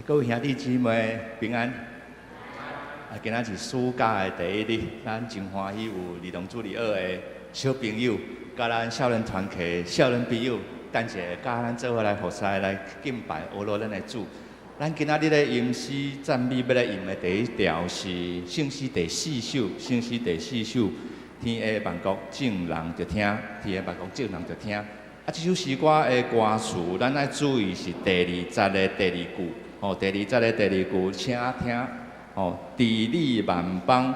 各位兄弟姊妹平安。啊，今仔是暑假的第一日，咱真歡喜有兒童主日學的小朋友，佮咱少年團契少年朋友，等一下佮咱做伙來服侍來敬拜阿羅咱的主。咱今仔日咧吟詩讚美欲來吟的第一條是聖詩第四首，聖詩第四首，天下萬國眾人著聽，天下萬國眾人著聽。啊，這首詩歌的歌詞，咱愛注意是第二節的第二句。吼，第二節的第二句，請聽。吼，治理萬邦，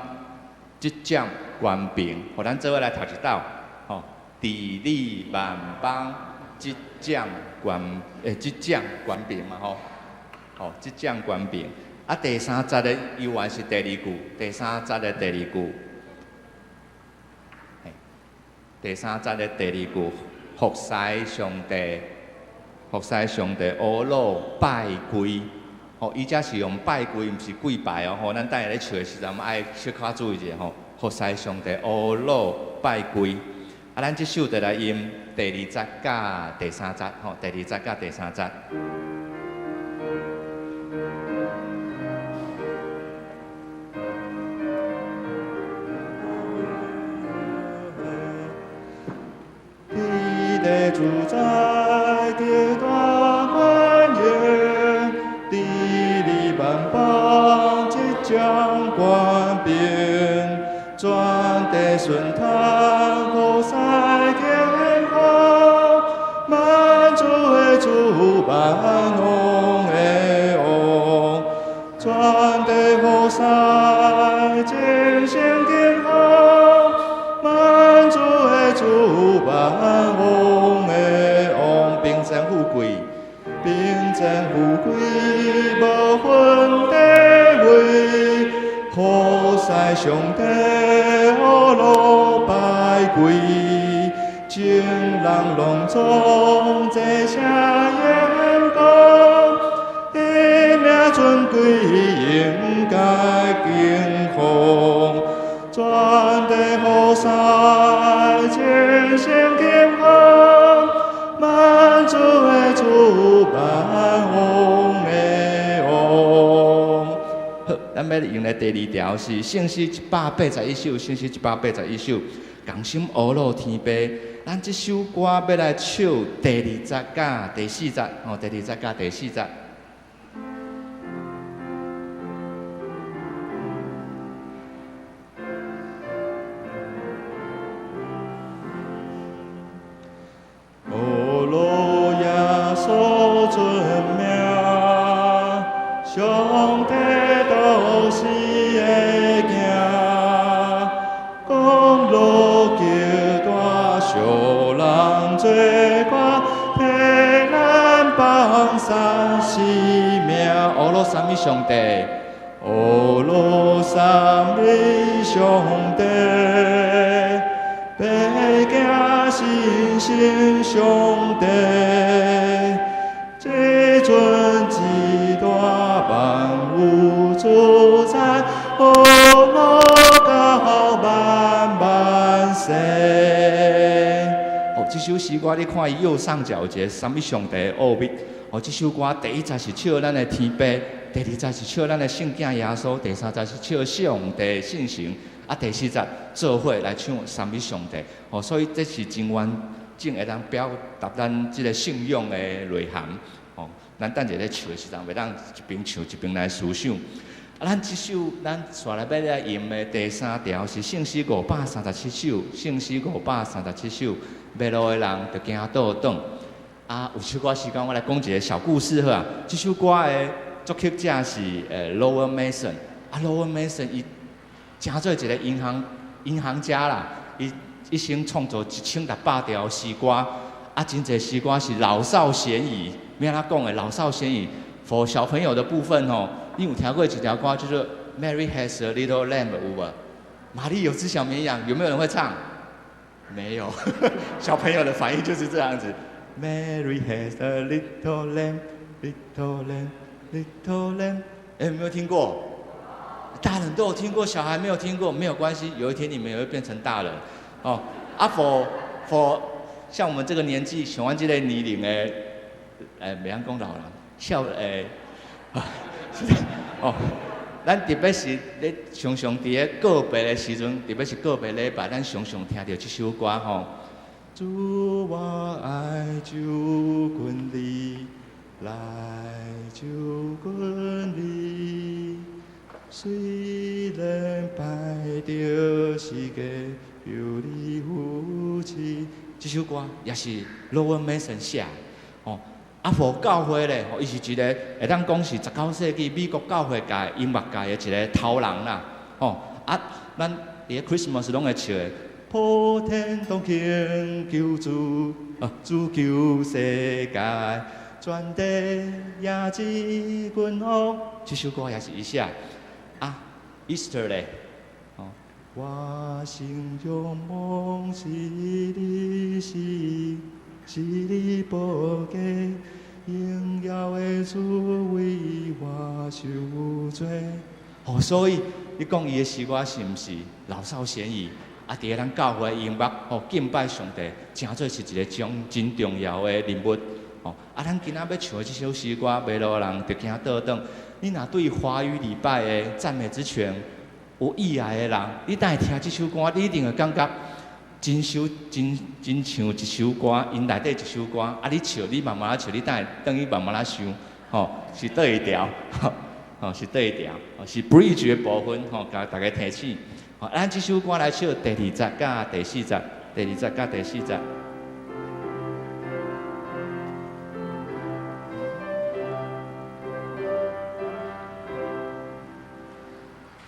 執掌權柄，予咱做伙來讀一道。吼，治理萬邦，執掌權，執掌權柄嘛吼。吼，執掌權柄。啊，第三節的猶原是第二句，第三節的第二句。第三節的第二句，服侍上帝。服侍上帝，阿羅拜跪，吼，伊遮是用拜跪，毋是跪拜哦。吼，咱等下咧唱的時陣，愛小可注意一下吼。服侍上帝，阿羅拜跪。啊，咱這首就來吟第二節佮第三節，吼，第二節佮第三節。天地主宰極大權柄，治理萬邦，執掌權柄，全地順嘆服侍天皇，萬主的主，萬王的王，全地服侍盡心敬奉，萬主的主，萬王的王，平生富貴，貧賤富貴無分地位，服侍上帝，阿羅拜跪，眾人攏總齊聲演講，伊名尊貴應該敬奉，全地服侍盡心敬奉，萬主的主，萬王的王。好，咱欲用的第二條是聖詩181首，聖詩181首，同心阿羅天父。咱這首歌欲來唱第二節佮第四節，吼，第二節佮第四節。阿羅耶穌尊名，上帝都是會行，講路極大，小人做歌，替咱放散生命。阿羅啥物上帝？阿羅啥物上帝？白行信心上帝，至尊至大萬有主宰，阿羅到萬萬世。哦，這首詩歌你看伊右上角有一個啥物上帝的奧秘。哦，這首歌第一節是唱咱的天父，第二節是唱咱的聖囝耶穌，第三節是唱上帝聖神，啊，第四節做伙來唱讚美上帝。哦，所以這是真完整會當表達咱這個信仰的內涵。哦，咱等一下咧唱的時陣，會當一邊唱一邊來思想。啊，咱這首咱紲來欲來吟的第三條是聖詩537首，聖詩537首，迷路的人著行倒轉。啊，有小可時間，我來講一個小故事好啊。這首歌的作曲者是Lowell Mason，啊，Lowell Mason 伊成做一個銀行家啦，伊一生創作1600條詩歌，啊，真濟詩歌是老少咸宜。欲按怎講的老少咸宜，for 小朋友的部分吼，你有聽過一條歌叫做 Mary has a little lamb 有無？瑪麗有隻小綿羊，有沒有人會唱？沒有，小朋友的反應就是這樣子。Mary has a little lamb, little lamb, little lamb。欸，有沒有聽過？大人都有聽過，小孩沒有聽過，沒有關係，有一天你們也會變成大人。哦，啊，for 像我們這個年紀，像阮這個年齡的，袂曉講老人，少哦，咱特別是咧常常佇咧告別的時陣，特別是告別禮拜，咱常常聽著這首歌吼。主我愛就近你，來就近你，雖然擺著世界有你扶持。這首歌也是 Loren Mason 寫的，吼。啊，佛教會咧，吼，伊是一個會當講是19世紀美國教會界音樂界的一個頭人啦，吼。啊，咱佇咧 Christmas 攏會唱的，普天同慶救主，啊，主救世界，全地迎接君王。這首歌也是伊寫。啊，Easter 咧，吼，我心仰望是你是，是你寶血，榮耀的主為我受罪。哦，所以你講伊的詩歌是毋是老少咸宜？啊，佇咧咱教會音樂，吼，敬拜上帝，誠做是一個真重要的任務。吼，啊，咱今仔欲唱的這首詩歌，迷路的人著行倒轉。你若對華語禮拜的讚美之泉有意愛的人，你等下聽這首歌，你一定會感覺真首真真像一首歌，𪜶內底一首歌。啊，你笑，你慢慢仔笑，你等下轉去慢慢仔想，吼，是佗一條，吼，是佗一條，是 bridge 的部分，吼，共大家提醒。吼，咱這首歌來唱第二節佮第四節，第二節佮第四節。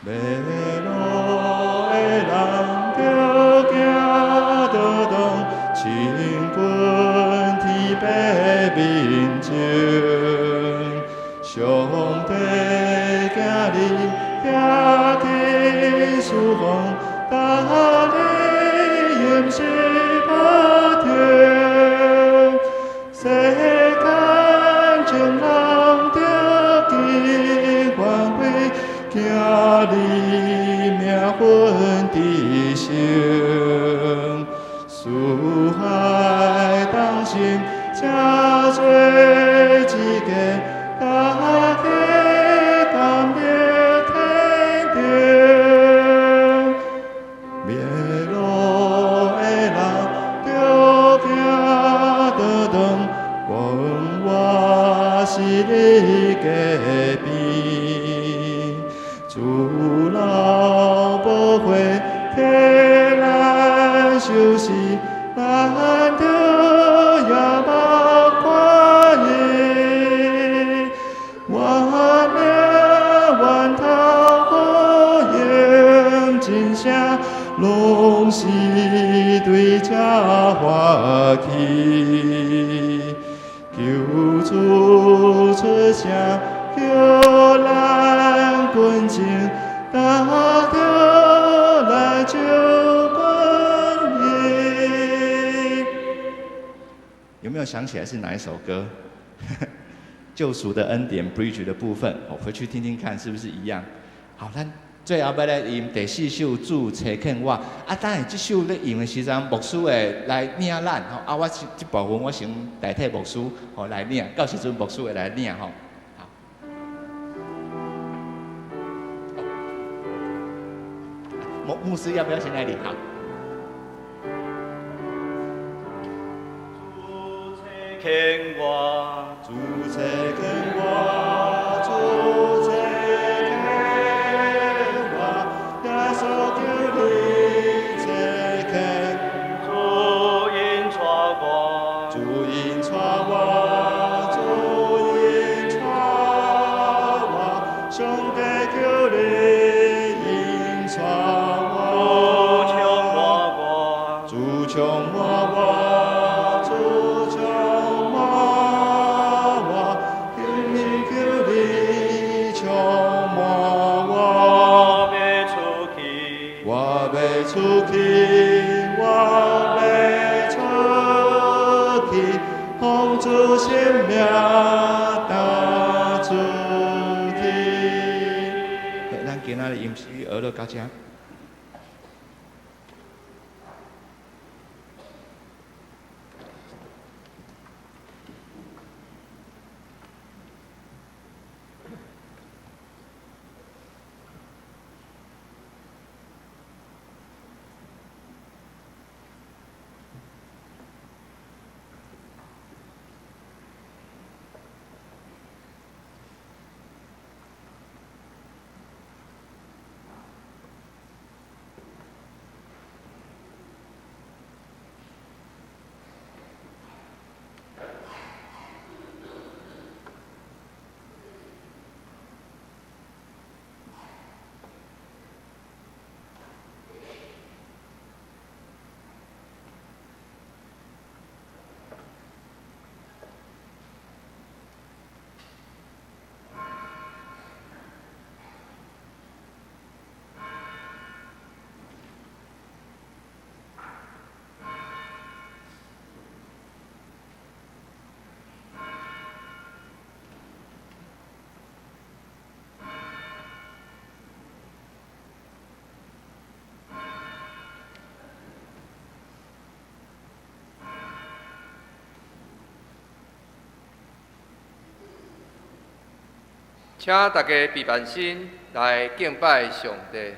迷路的人著行倒轉，親近天父面前，上帝今日行去四方，等你應是無停。世間眾人著緊歡喜，行你名分得勝，四海同心，成做一家，大家共入天庭。迷路的人著行倒轉，講我是你隔壁。主老寶血替咱受死，咱著仰望看伊。原名源頭好用真聲，攏是對這發起。求主出聲，叫咱軍情，大著來就近伊。有沒有想起來是哪一首歌？救贖的恩典 Bridge 的部分，我回去聽聽看是不是一樣。好，咱最後欲來吟第四首主差遣我。啊，等下這首咧吟的時陣，牧師會來領咱。吼，啊，我這部分我先代替牧師吼來領，到時陣牧師會來領吼。好，牧師要不要先來領？好。主差遣我，主差遣我，主差遣我，耶穌求你差遣。主引帶我，主引帶我，主引帶我，上帝求你引帶我。主充滿我，主充滿我，主充滿我，求你求你充滿我。我欲出去，我欲出去，我欲出去，奉主聖名踏出去。咱今仔日吟詩學到到這。請大家閉目心來敬拜上帝。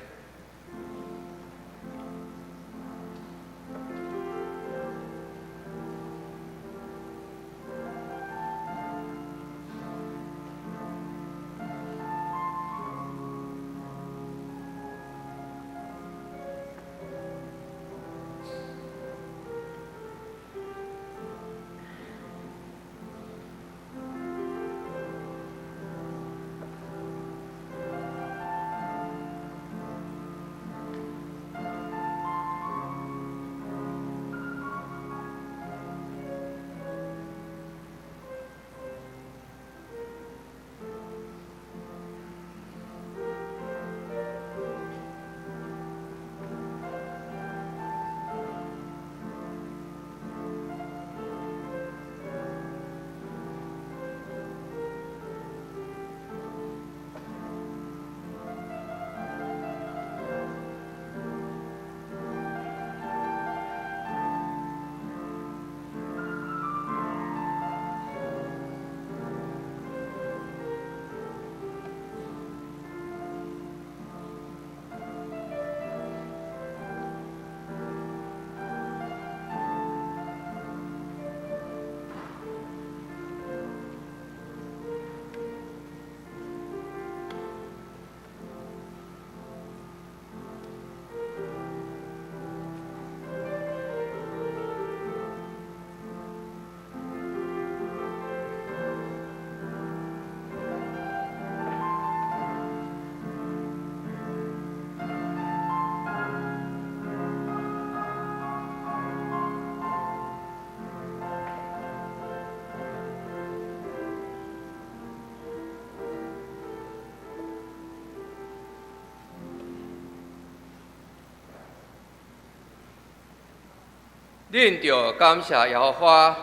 恁著感謝耶和華，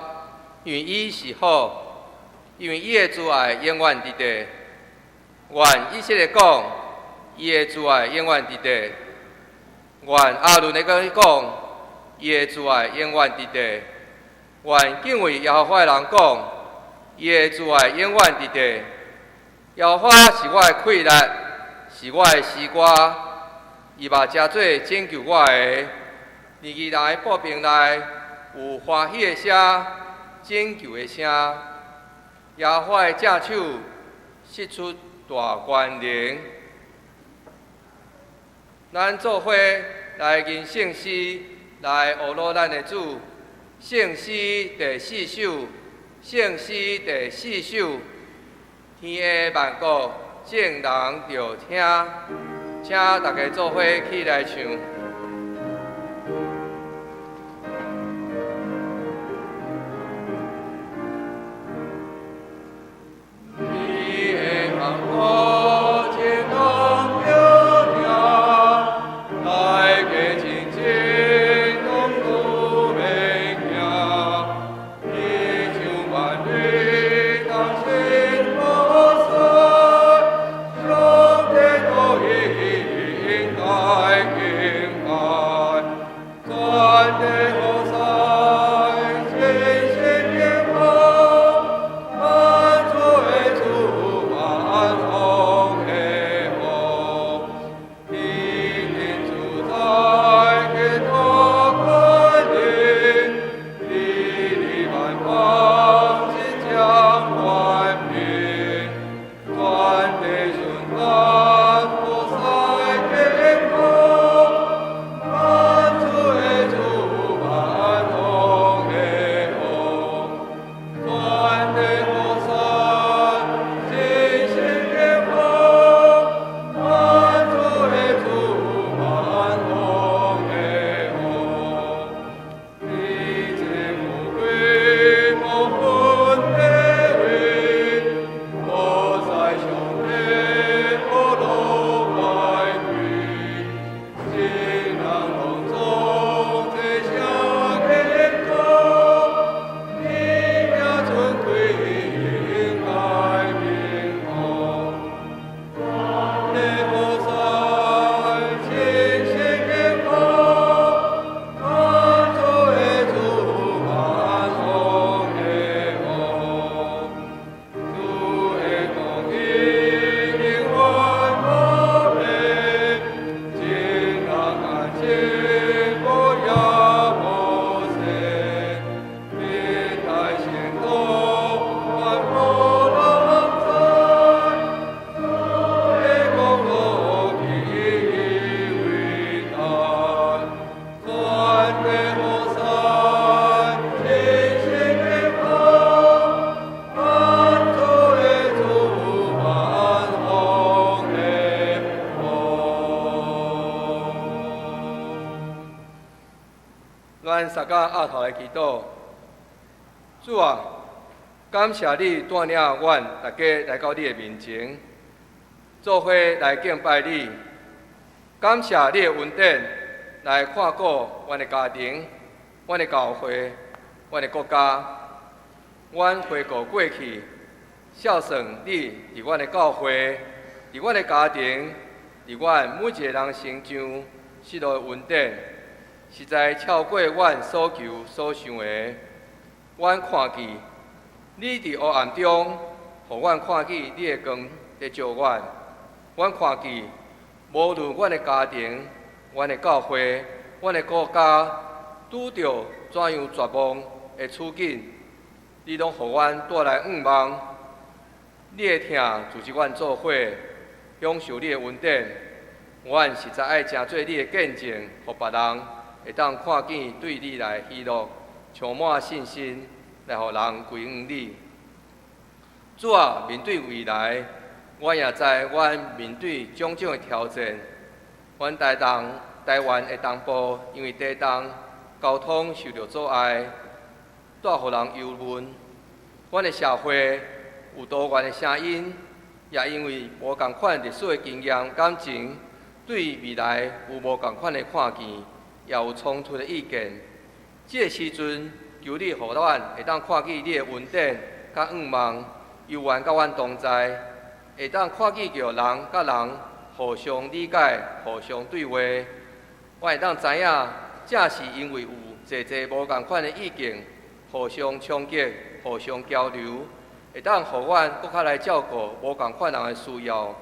因為伊是好，因為伊的慈愛永遠佇地。願以色列講，伊的慈愛永遠佇地。願亞倫的講，伊的慈愛永遠佇地。願敬畏耶和華的人講，伊的慈愛永遠佇地。耶和華是我的氣力，是我的詩歌，伊嘛成做拯救我的。義人的步兵內有歡喜的聲，拯救的聲。耶和華的正手釋出大權能。咱做伙來吟聖詩，來學魯咱的主。聖詩第四首，聖詩第四首。天下萬國眾人著聽，請大家做伙起來唱。三甲阿頭來祈禱。主啊，感謝你帶領阮大家來到你的面前，做伙來敬拜你。感謝你的恩典來看顧阮的家庭、阮的教會、阮的國家。阮回顧過去，孝順你佇阮的教會、佇阮的家庭、佇阮每一個人身上施落的恩典，實在超過阮所求所想的。阮看見你佇黑暗中，予阮看見你的光佇照阮。阮看見，無論阮的家庭、阮的教會、阮的國家，拄著怎樣絕望的處境，你攏予阮帶來向望。你的疼就是阮做伙享受你的恩典。阮實在愛成做你的見證，予別人會當看見對你來喜樂，充滿信心，來予人歸向你。主啊，面對未來，阮也知阮面對種種的挑戰。阮台東、台灣的東部，因為地動、交通受到阻礙，帶予人憂悶。阮的社會有多元的聲音，也因為無仝款歷史的經驗、感情，對未來有無仝款的看見，也有衝突的意見。這個時陣，求你予阮會當看見你的恩典佮向望，猶原佮阮同在，會當看見著人佮人互相理解、互相對話。阮會當知影，正是因為有濟濟無仝款的意見，互相衝擊、互相交流，會當予阮閣較來照顧無仝款人的需要，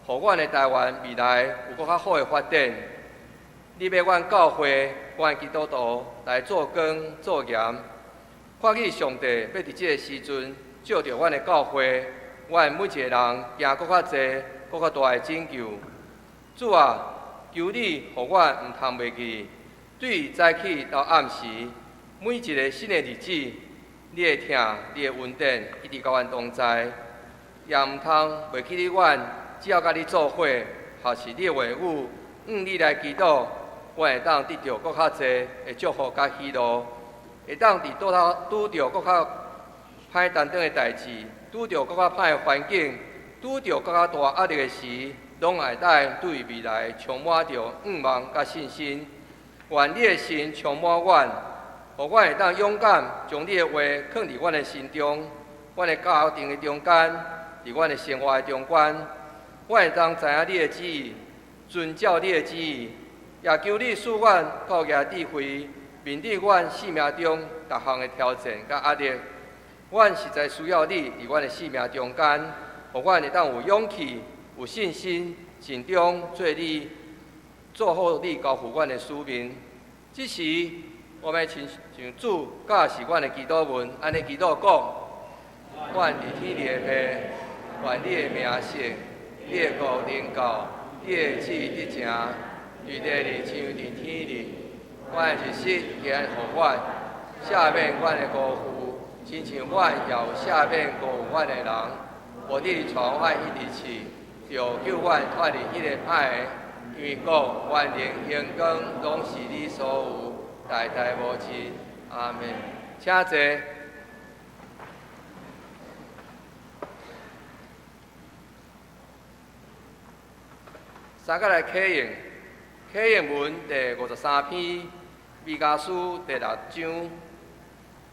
予阮的台灣未來有閣較好的發展。你欲阮教會、阮基督徒來做光做鹽，看見上帝欲佇這個時陣借著阮的教會，阮每一個人行閣較濟、閣較大的拯救。主啊，求你予阮毋通袂記，對早起到暗時，每一個新的日子，你的疼、你的恩典一直佮阮同在，也毋通袂記得阮，只要佮你做伙，學習你的話語，向你來祈禱，阮會當得著閣較濟的祝福佮喜樂，會當佇拄著閣較歹擔當的代誌，拄著閣較歹的環境，拄著閣較大壓力的時，攏會當對未來充滿著向望佮信心。願你的心充滿阮，予阮會當勇敢將你的話囥佇阮的心中，阮的家庭的中間，佇阮的生活的中間，阮會當知影你的旨意，遵照你的旨意，也求你賜阮夠額智慧，面對阮生命中逐項的挑戰佮壓力。阮實在需要你佇阮的生命中間，予阮會當有勇氣、有信心，盡忠做你，做好你交付阮的使命。這時，我欲親像主教示阮的祈禱文，按呢祈禱講：阮佇天裡的父，願你的名聖，你的國臨到，你的旨意得成，佇地裡親像佇天裡。阮的日食今予阮，赦免阮的辜負，親像阮也有赦免辜負阮的人。無得帶阮去佇試，著救阮脫離彼個歹的。因為國、權能、榮光，攏是你所有，代代無盡。阿們。請坐。三個來啟應，啟應文第53篇，彌迦書第六章。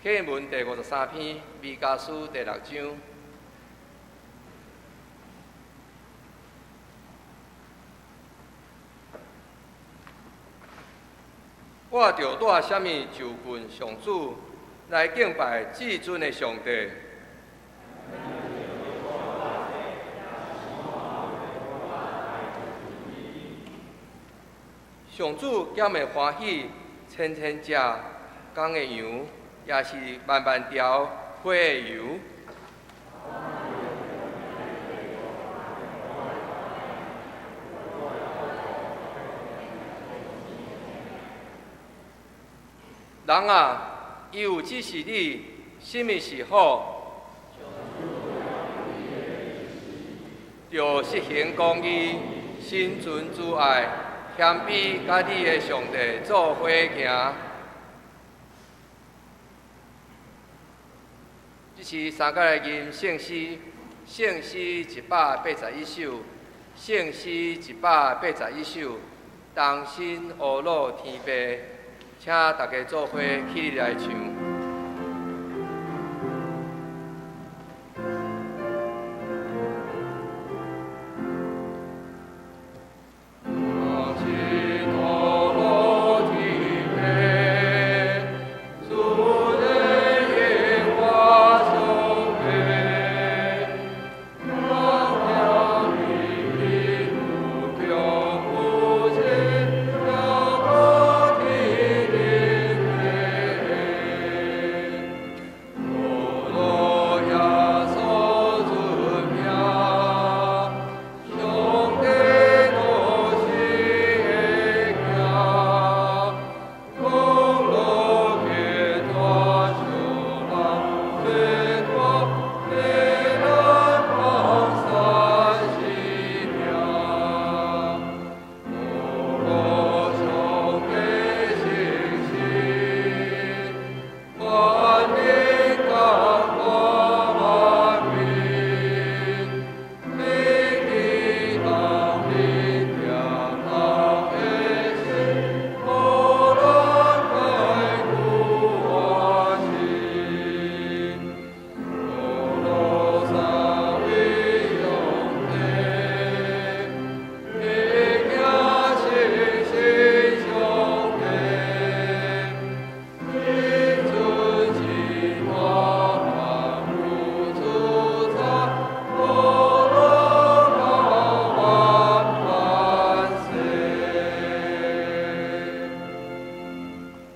啟應文第53篇，彌迦書第六章。我著帶啥物就近上主來敬拜至尊的上帝？上主敢會歡喜千千隻公的羊，也是萬萬條火的油？人啊，伊有指示你啥物是好，著實行公義，心存慈愛，謙卑佮你的上帝做伙行。起三个來吟聖詩，聖詩181首，聖詩181首，同心呵咾天父，請大家做伙起立來唱。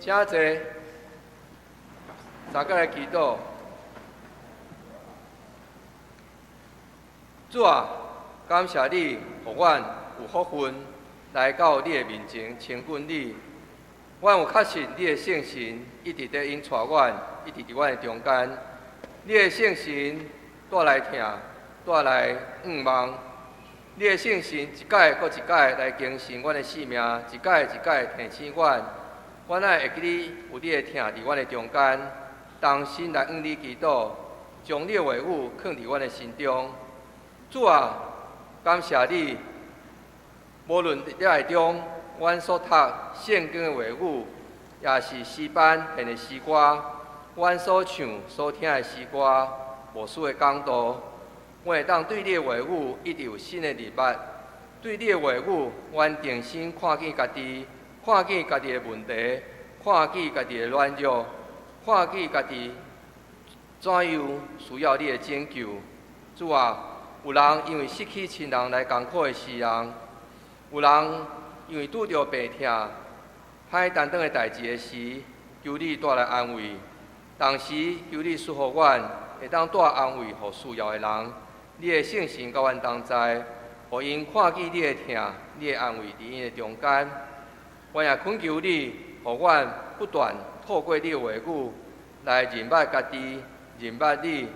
請坐，大家來祈禱。主啊，感謝你，予阮有福分來到你的面前親近你。阮有確信你的聖神一直佇引帶阮，一直佇阮的中間。你的聖神帶來疼，帶來向望。你的聖神一擺閣一擺來更新阮的生命，一擺一擺提醒阮。阮愛會記你有你的疼佇阮的中間，同心來向你祈禱，將你的話語囥佇阮的心中。主啊，感謝你，無論佇內中，阮所讀聖經的話語，也是詩班獻的詩歌，阮所唱所聽的詩歌，牧師的講道，阮會當對你的話語一直有新的認識，對你的話語，阮重新看見家己。看見家己的問題，看見家己的軟弱，看見家己怎樣需要你的拯救。主啊，有人因為失去親人來艱苦的時陣，有人因為拄著病痛、歹擔當的代誌的時，求你帶來安慰。同時，求你賜予阮會當帶安慰予需要的人。你的聖神佮阮同在，予𪜶看見你的疼、你的安慰佇𪜶的中間。我也懇求你，予阮不斷透過你的話語來認捌家己、認捌你、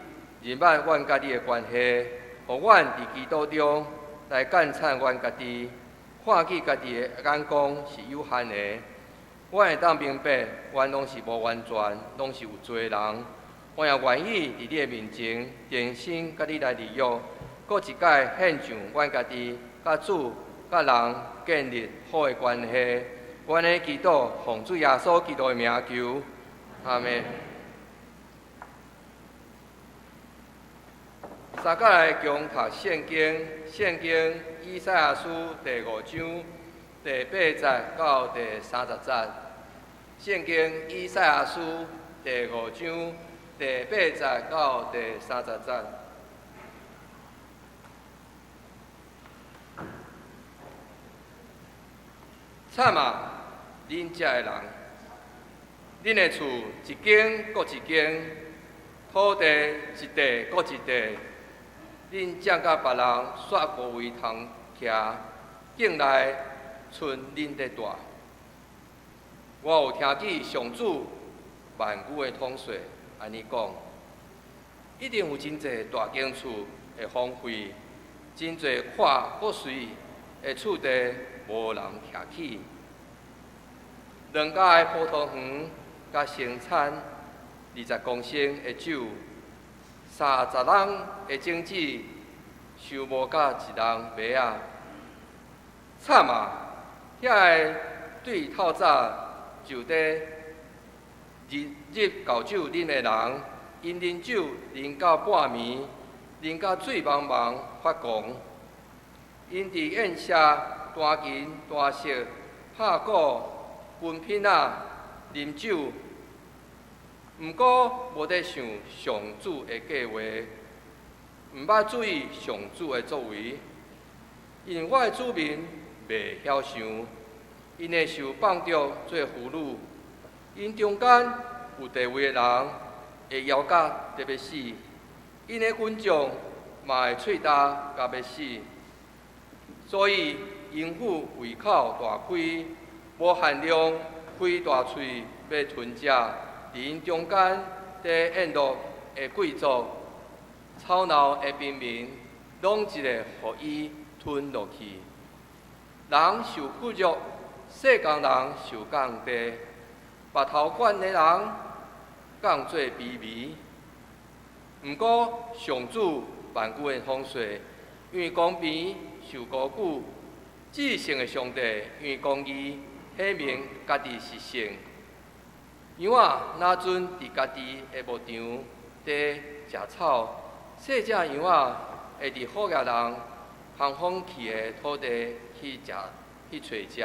認捌阮佮你的關係，予阮佇祈禱中來監察阮家己，看見家己的眼光是有限的。阮會當明白，阮攏是無完全，攏是有罪的人。我也願意佇你的面前，重新佮你來立約，閣一擺獻上阮家己，佮主、佮人建立好的關係。阮的祈禱，奉主耶穌基督的名求，阿們。三個來共讀聖經，聖經以賽亞書第五章第八節到第30節。聖經以賽亞書第五章第八節到第30節。慘啊！恁遮的人，恁的厝一間閣一間，土地一塊閣一塊，恁占甲別人煞無位通徛，境內賰恁佇住。我有聽見上主萬軍的統帥按呢講，一定有真濟大間厝會荒廢，真濟闊閣媠的厝地無人徛起。兩家的葡萄園佮生產20公升的酒， 30籠的種子收無甲一籠麥仔。慘啊！遐个對透早就佇日日厚酒啉的人，𪜶啉酒啉到半暝，啉到醉茫茫發狂。𪜶佇宴席彈琴彈瑟、拍鼓、歕品仔、啉酒，毋過無佇想上主的計劃，毋捌注意上主的作為。因為我的子民袂曉想，𪜶會受放逐做俘虜，𪜶中間有地位的人會枵甲得欲死，𪜶的軍將嘛會喙焦甲欲死。所以淫婦胃口大開，無限量開大喙欲吞食，佇𪜶中間佇宴樂的貴族、吵鬧的平民，攏一个予伊吞落去。人受屈辱，細工人受降低，目頭懸的人降做卑微。毋過上主萬軍的統帥，因為公平受高舉，至聖的上帝因為公義顯明家己是聖。羊仔若準佇家己的牧場佇食草，細隻羊仔會佇好額人荒放去的土地去食去揣食。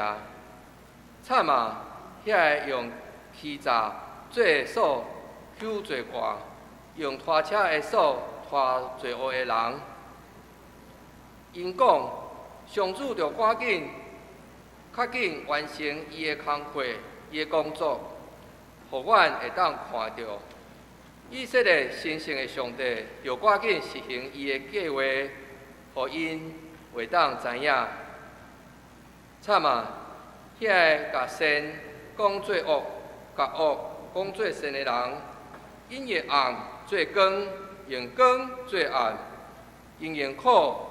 慘啊！遐个用欺詐做索搝罪過，用拖車的索拖罪惡的人。𪜶講，上主著趕緊，較緊完成伊的工課，伊的工作，予阮會當看著。以色列神聖的上帝，著趕緊實行伊的計劃，予𪜶會當知影。慘啊！遐个共善講做惡，共惡講做善的人，𪜶用暗做光，用光做暗，𪜶用苦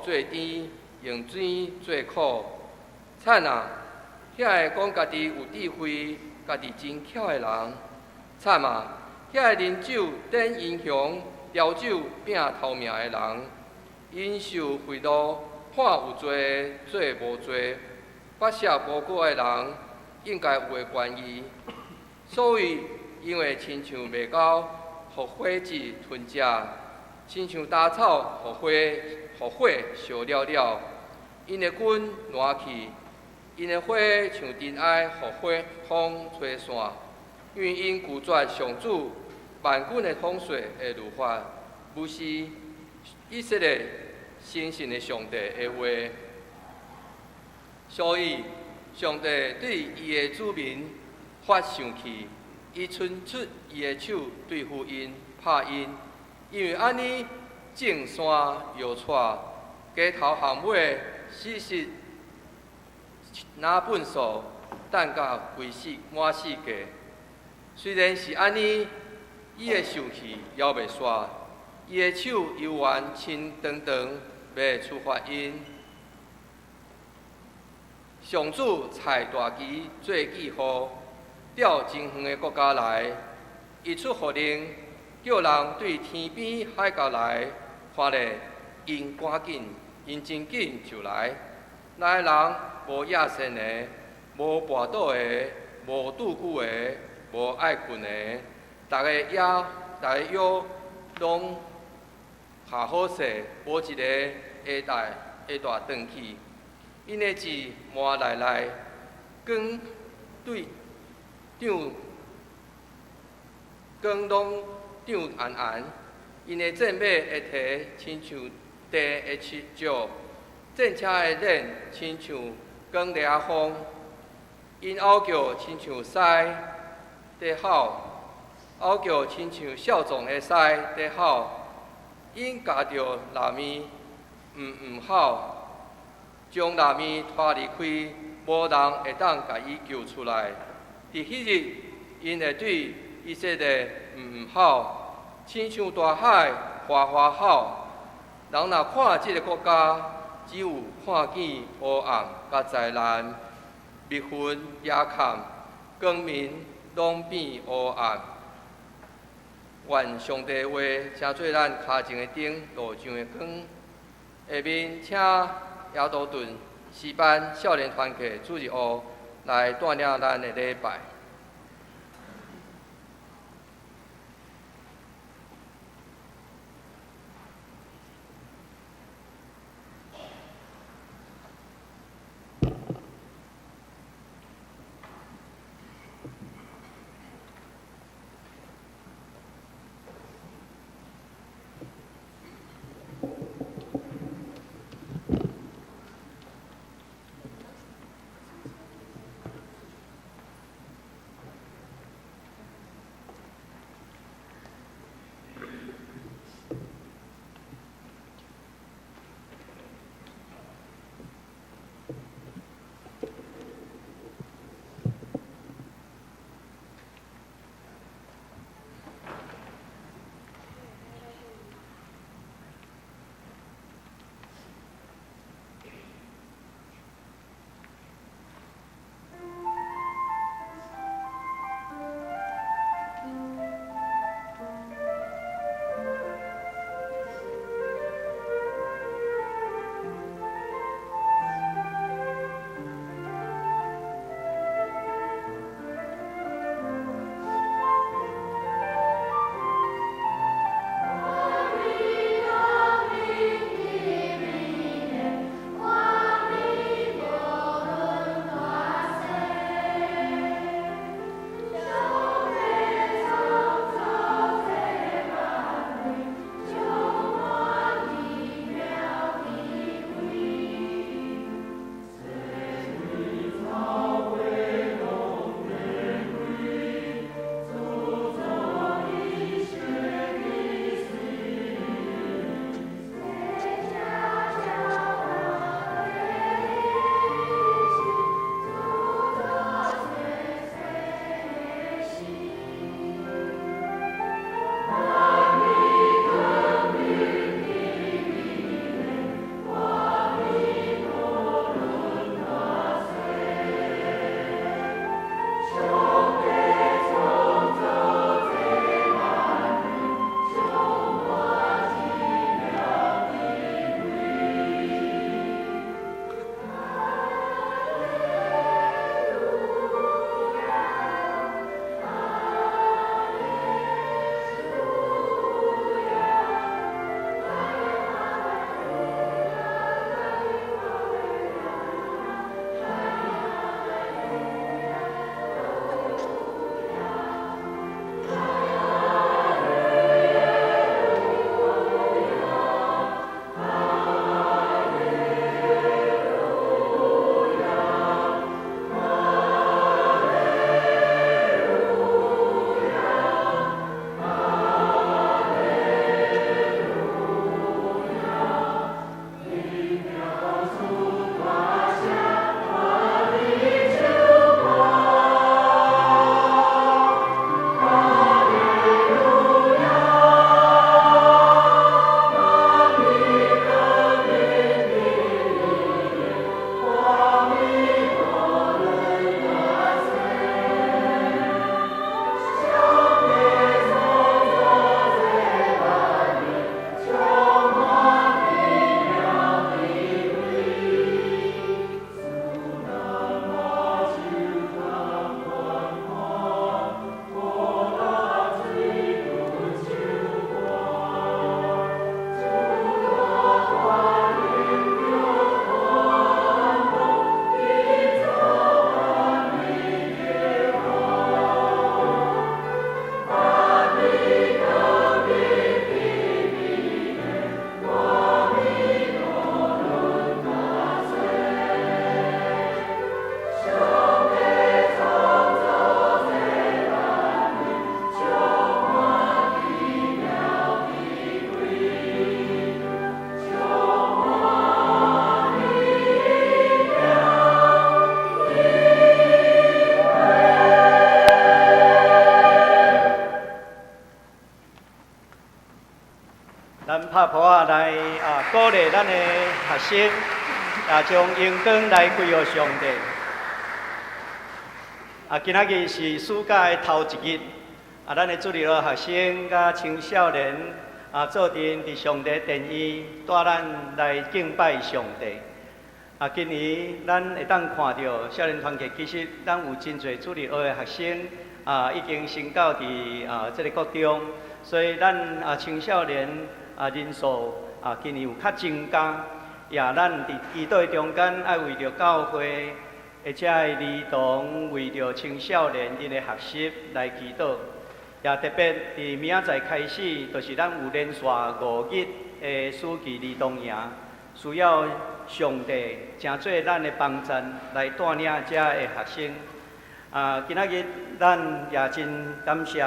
做甜，用甜做苦。慘啊！遐个講家己有智慧、家己真巧的人，慘啊！遐个啉酒顛英雄、調酒拼頭名的人，𪜶受賄賂判有罪做無罪，剝削無辜的人應該有的權益。所以，𪜶會親像麥狗，予火子吞食；親像稻草，予火燒了了。𪜶的根爛去，𪜶的花像塵埃，予火風吹散。因為𪜶拒絕上主萬軍的統帥的律法，無視以色列神聖的上帝的話，所以上帝對伊的子民發生氣，伊伸出伊的手對付𪜶，拍𪜶，因為按呢眾山搖掣，街頭巷尾死屍若糞掃，擲甲規世滿世界。雖然是按呢，伊的生氣猶未煞，伊的手猶原伸長長，欲處罰𪜶。上主裁大旗做記號，調真遠的國家來，伊出號令，叫人對天邊海角來，看咧，𪜶趕緊，𪜶真緊就來。來的人無野心的，無跋倒的，無拄久的，無愛睏的，逐个腰，逐个腰攏下好勢，無一個會帶轉去。𪜶的志滿內內，光對漲，光攏漲絚絚。𪜶的戰馬會蹄親像地的石，戰車的輪親像狂烈風。𪜶吼叫親像獅佇吼，吼叫親像少壯的獅佇吼。𪜶咬著蚋物，毋毋吼，將蚋物拖離開，無人會當共伊救出來。佇彼日，𪜶會對以色列毋毋吼，親像大海嘩嘩吼。人若看這个國家，只有看見黑暗佮災難，密雲遮蓋，光明攏變烏暗。願上帝話成做咱跤前的燈，路上的光。下面請亞多頓詩班少年團契主日學來帶領咱的禮拜。拍噗仔來啊，鼓勵咱的學生，也將榮光來歸予上帝。啊，今仔日是暑假的頭一日，啊，咱的主日學學生佮青少年啊，做陣佇上帝殿院帶咱來敬拜上帝。啊，今年咱會當看著少年團契，其實咱有真濟主日學的學生啊，已經升到佇啊這个國中，所以咱啊青少年啊人數啊今年有較增加。也咱佇祈禱中間愛為著教會，或者是兒童為著青少年𪜶的學習來祈禱。也特別佇明仔載開始，就是咱有連續5日的暑期兒童營，需要上帝成做咱的幫贊來帶領遮的學生。啊，今仔日咱也真感謝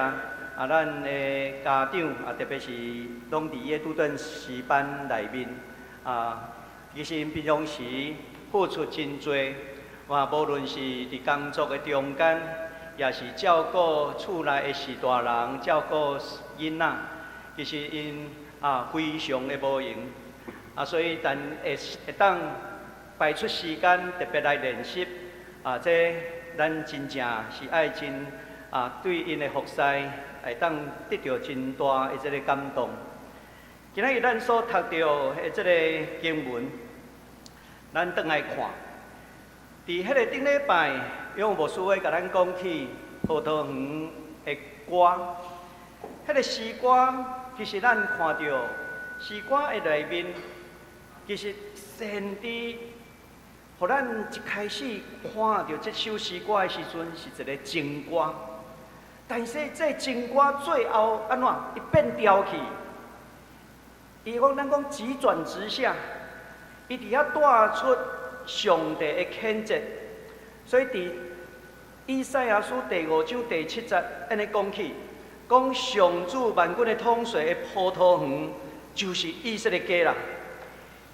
啊，咱的家長啊，特別是攏佇伊的拄頓詩班內面啊，其實𪜶平常時付出真濟，哇，無論是佇工作的中間，也是照顧厝內的序大人，照顧囡仔，其實𪜶啊非常的無閒，啊，所以但會會當排出時間特別來練習，啊，這咱真正是愛真啊，對𪜶的服侍會當得著真大的這个感動。今仔日咱所讀著的這个經文，咱轉來看，佇彼个頂禮拜，楊牧師會共咱講起葡萄園的歌。彼个詩歌，其實咱看著詩歌的內面，其實先知，予咱一開始看著這首詩歌的時陣，是一个情歌。但是這情歌最後按怎？伊變調去。伊講咱講急轉直下，伊佇遐帶出上帝的譴責，所以佇以賽亞書第五章第七節按呢講起，講上主萬軍的統帥的葡萄園就是以色列家啦。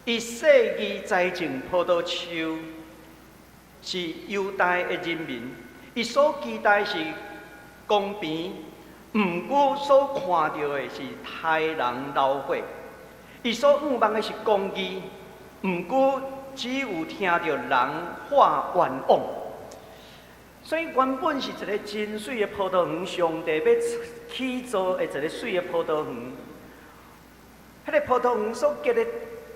伊細意栽種葡萄樹，是猶大的人民，伊所期待是公平，毋過所看著的是刣人流血。伊所向望的是公義，毋過只有聽著人喊冤枉。所以原本是一个真媠的葡萄園，上帝欲起造的一个媠的葡萄園。彼个葡萄園所結的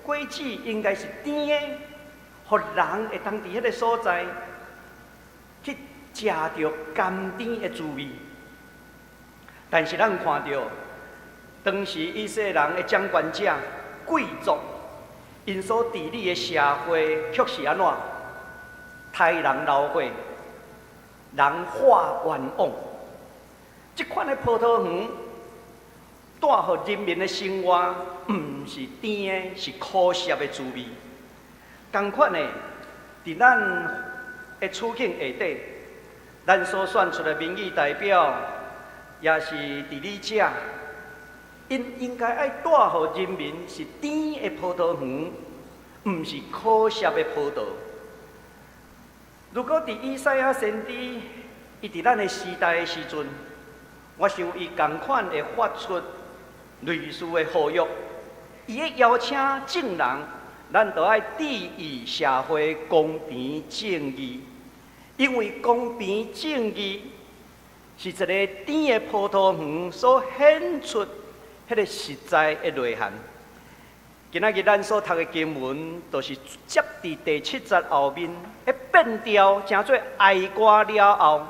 果子應該是甜的，予人會當佇彼个所在去食著甘甜的滋味。但是咱看著，當時以色列人的掌權者、貴族，𪜶所治理的社會卻是按怎？刣人流血，人喊冤枉。這款的葡萄園帶予人民的生活，毋是甜的，是苦澀的滋味。仝款的，佇咱的處境下底，咱所選出的民意代表，也是治理者，𪜶應該愛帶予人民是甜的葡萄園，毋是苦澀的葡萄。如果佇以賽亞先知，伊佇咱的時代的時陣，我想伊仝款會發出類似的呼籲，伊會邀請眾人，咱都愛注意社會公平正義，因為公平正義是一个甜的葡萄園所顯出彼個實在的內涵。今仔日咱所讀的經文，就是接佇第七節後面，彼變調成做哀歌了後，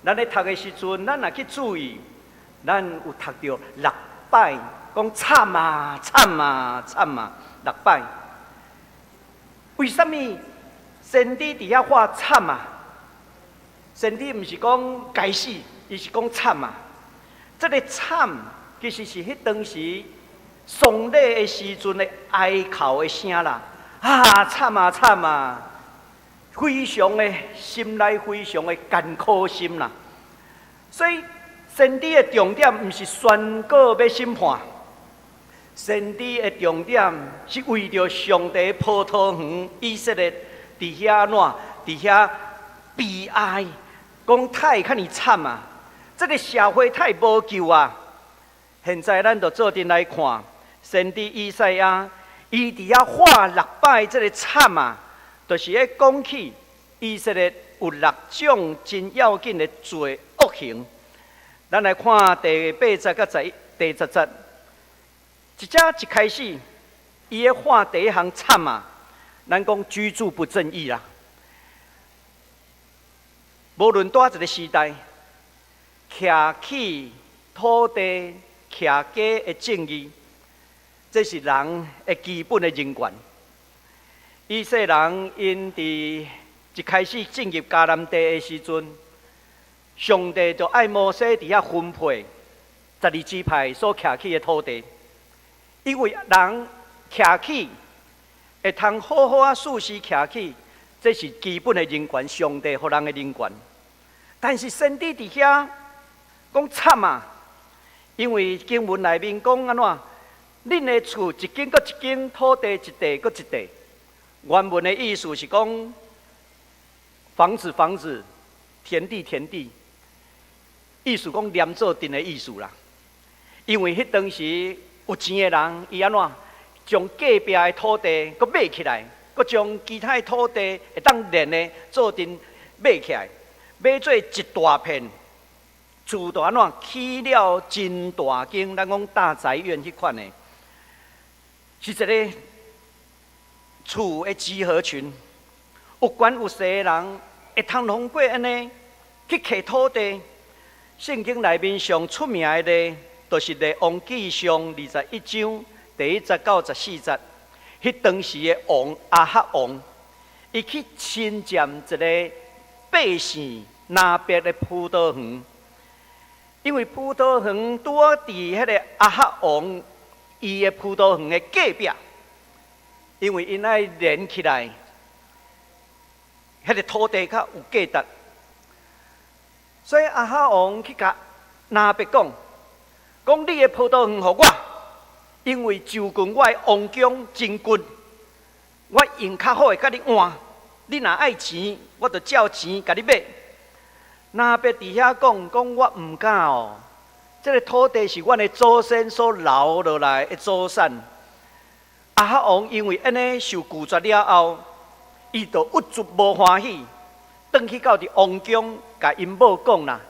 咱咧讀的時陣，咱若去注意，咱有讀著六擺，講慘啊慘啊慘啊六擺。為啥物先知佇遐喊慘啊？先知毋是講該死，伊是講慘啊！這个慘其實是彼當時喪禮的時陣的哀哭的聲啦！啊，慘啊慘啊！非常的心內非常的艱苦心啦。所以先知的重點毋是宣告欲審判，先知的重點是為著上帝葡萄園以色列佇遐按怎，佇遐悲哀，講太較爾慘啊！這个社會太無救啊！現在咱就做陣來看，先知以賽亞，伊佇遐喊六擺這个慘啊，就是咧講起以色列有六種真要緊的罪惡行。咱來看第八節佮十一、第十節，一只一開始，伊咧喊第一項慘啊！咱講居住不正義啦。無論佇一個時代，徛起土地、徛家的正義，這是人的基本的人權。以色列人𪜶佇一開始進入迦南地的時陣，上帝就愛摩西佇遐分配十二支派所徛起的土地，因為人徛起會通好好仔事實徛起，這是基本的人權，上帝予人的人權。但是先知佇遐講慘啊，因為經文內面講按怎，恁的厝一間閣一間，土地一塊閣一塊。原文的意思是講房子房子，田地田地，意思講連做陣的意思啦。因為彼當時有錢的人，伊按怎將隔壁的土地閣買起來，閣將其他的土地會當連的做陣買起來，買做一大片厝，就按怎起了真大間，咱講大宅院彼款的，是一个厝的集合群。有權有勢的人會通通過按呢去摕土地。聖經內面上出名的例，就是列王紀上21章第一節到十四節。彼當時的王亞哈王，伊去侵佔一个百姓拿伯的葡萄園，因為葡萄園拄好佇彼个亞哈王伊的葡萄園的隔壁，因為𪜶愛連起來，彼个土地較有價值，所以亞哈王去共拿伯講，講你的葡萄園予我，因為就近我的王宮真近，我用較好的共你換。你若愛錢，我就照錢共你買。拿伯佇遐講，講我毋敢哦，這个土地是阮的祖先所留落來的祖產。亞哈王因為按呢受拒絕了後，伊就鬱卒無歡喜，轉去到佇王宮，共𪜶某講啦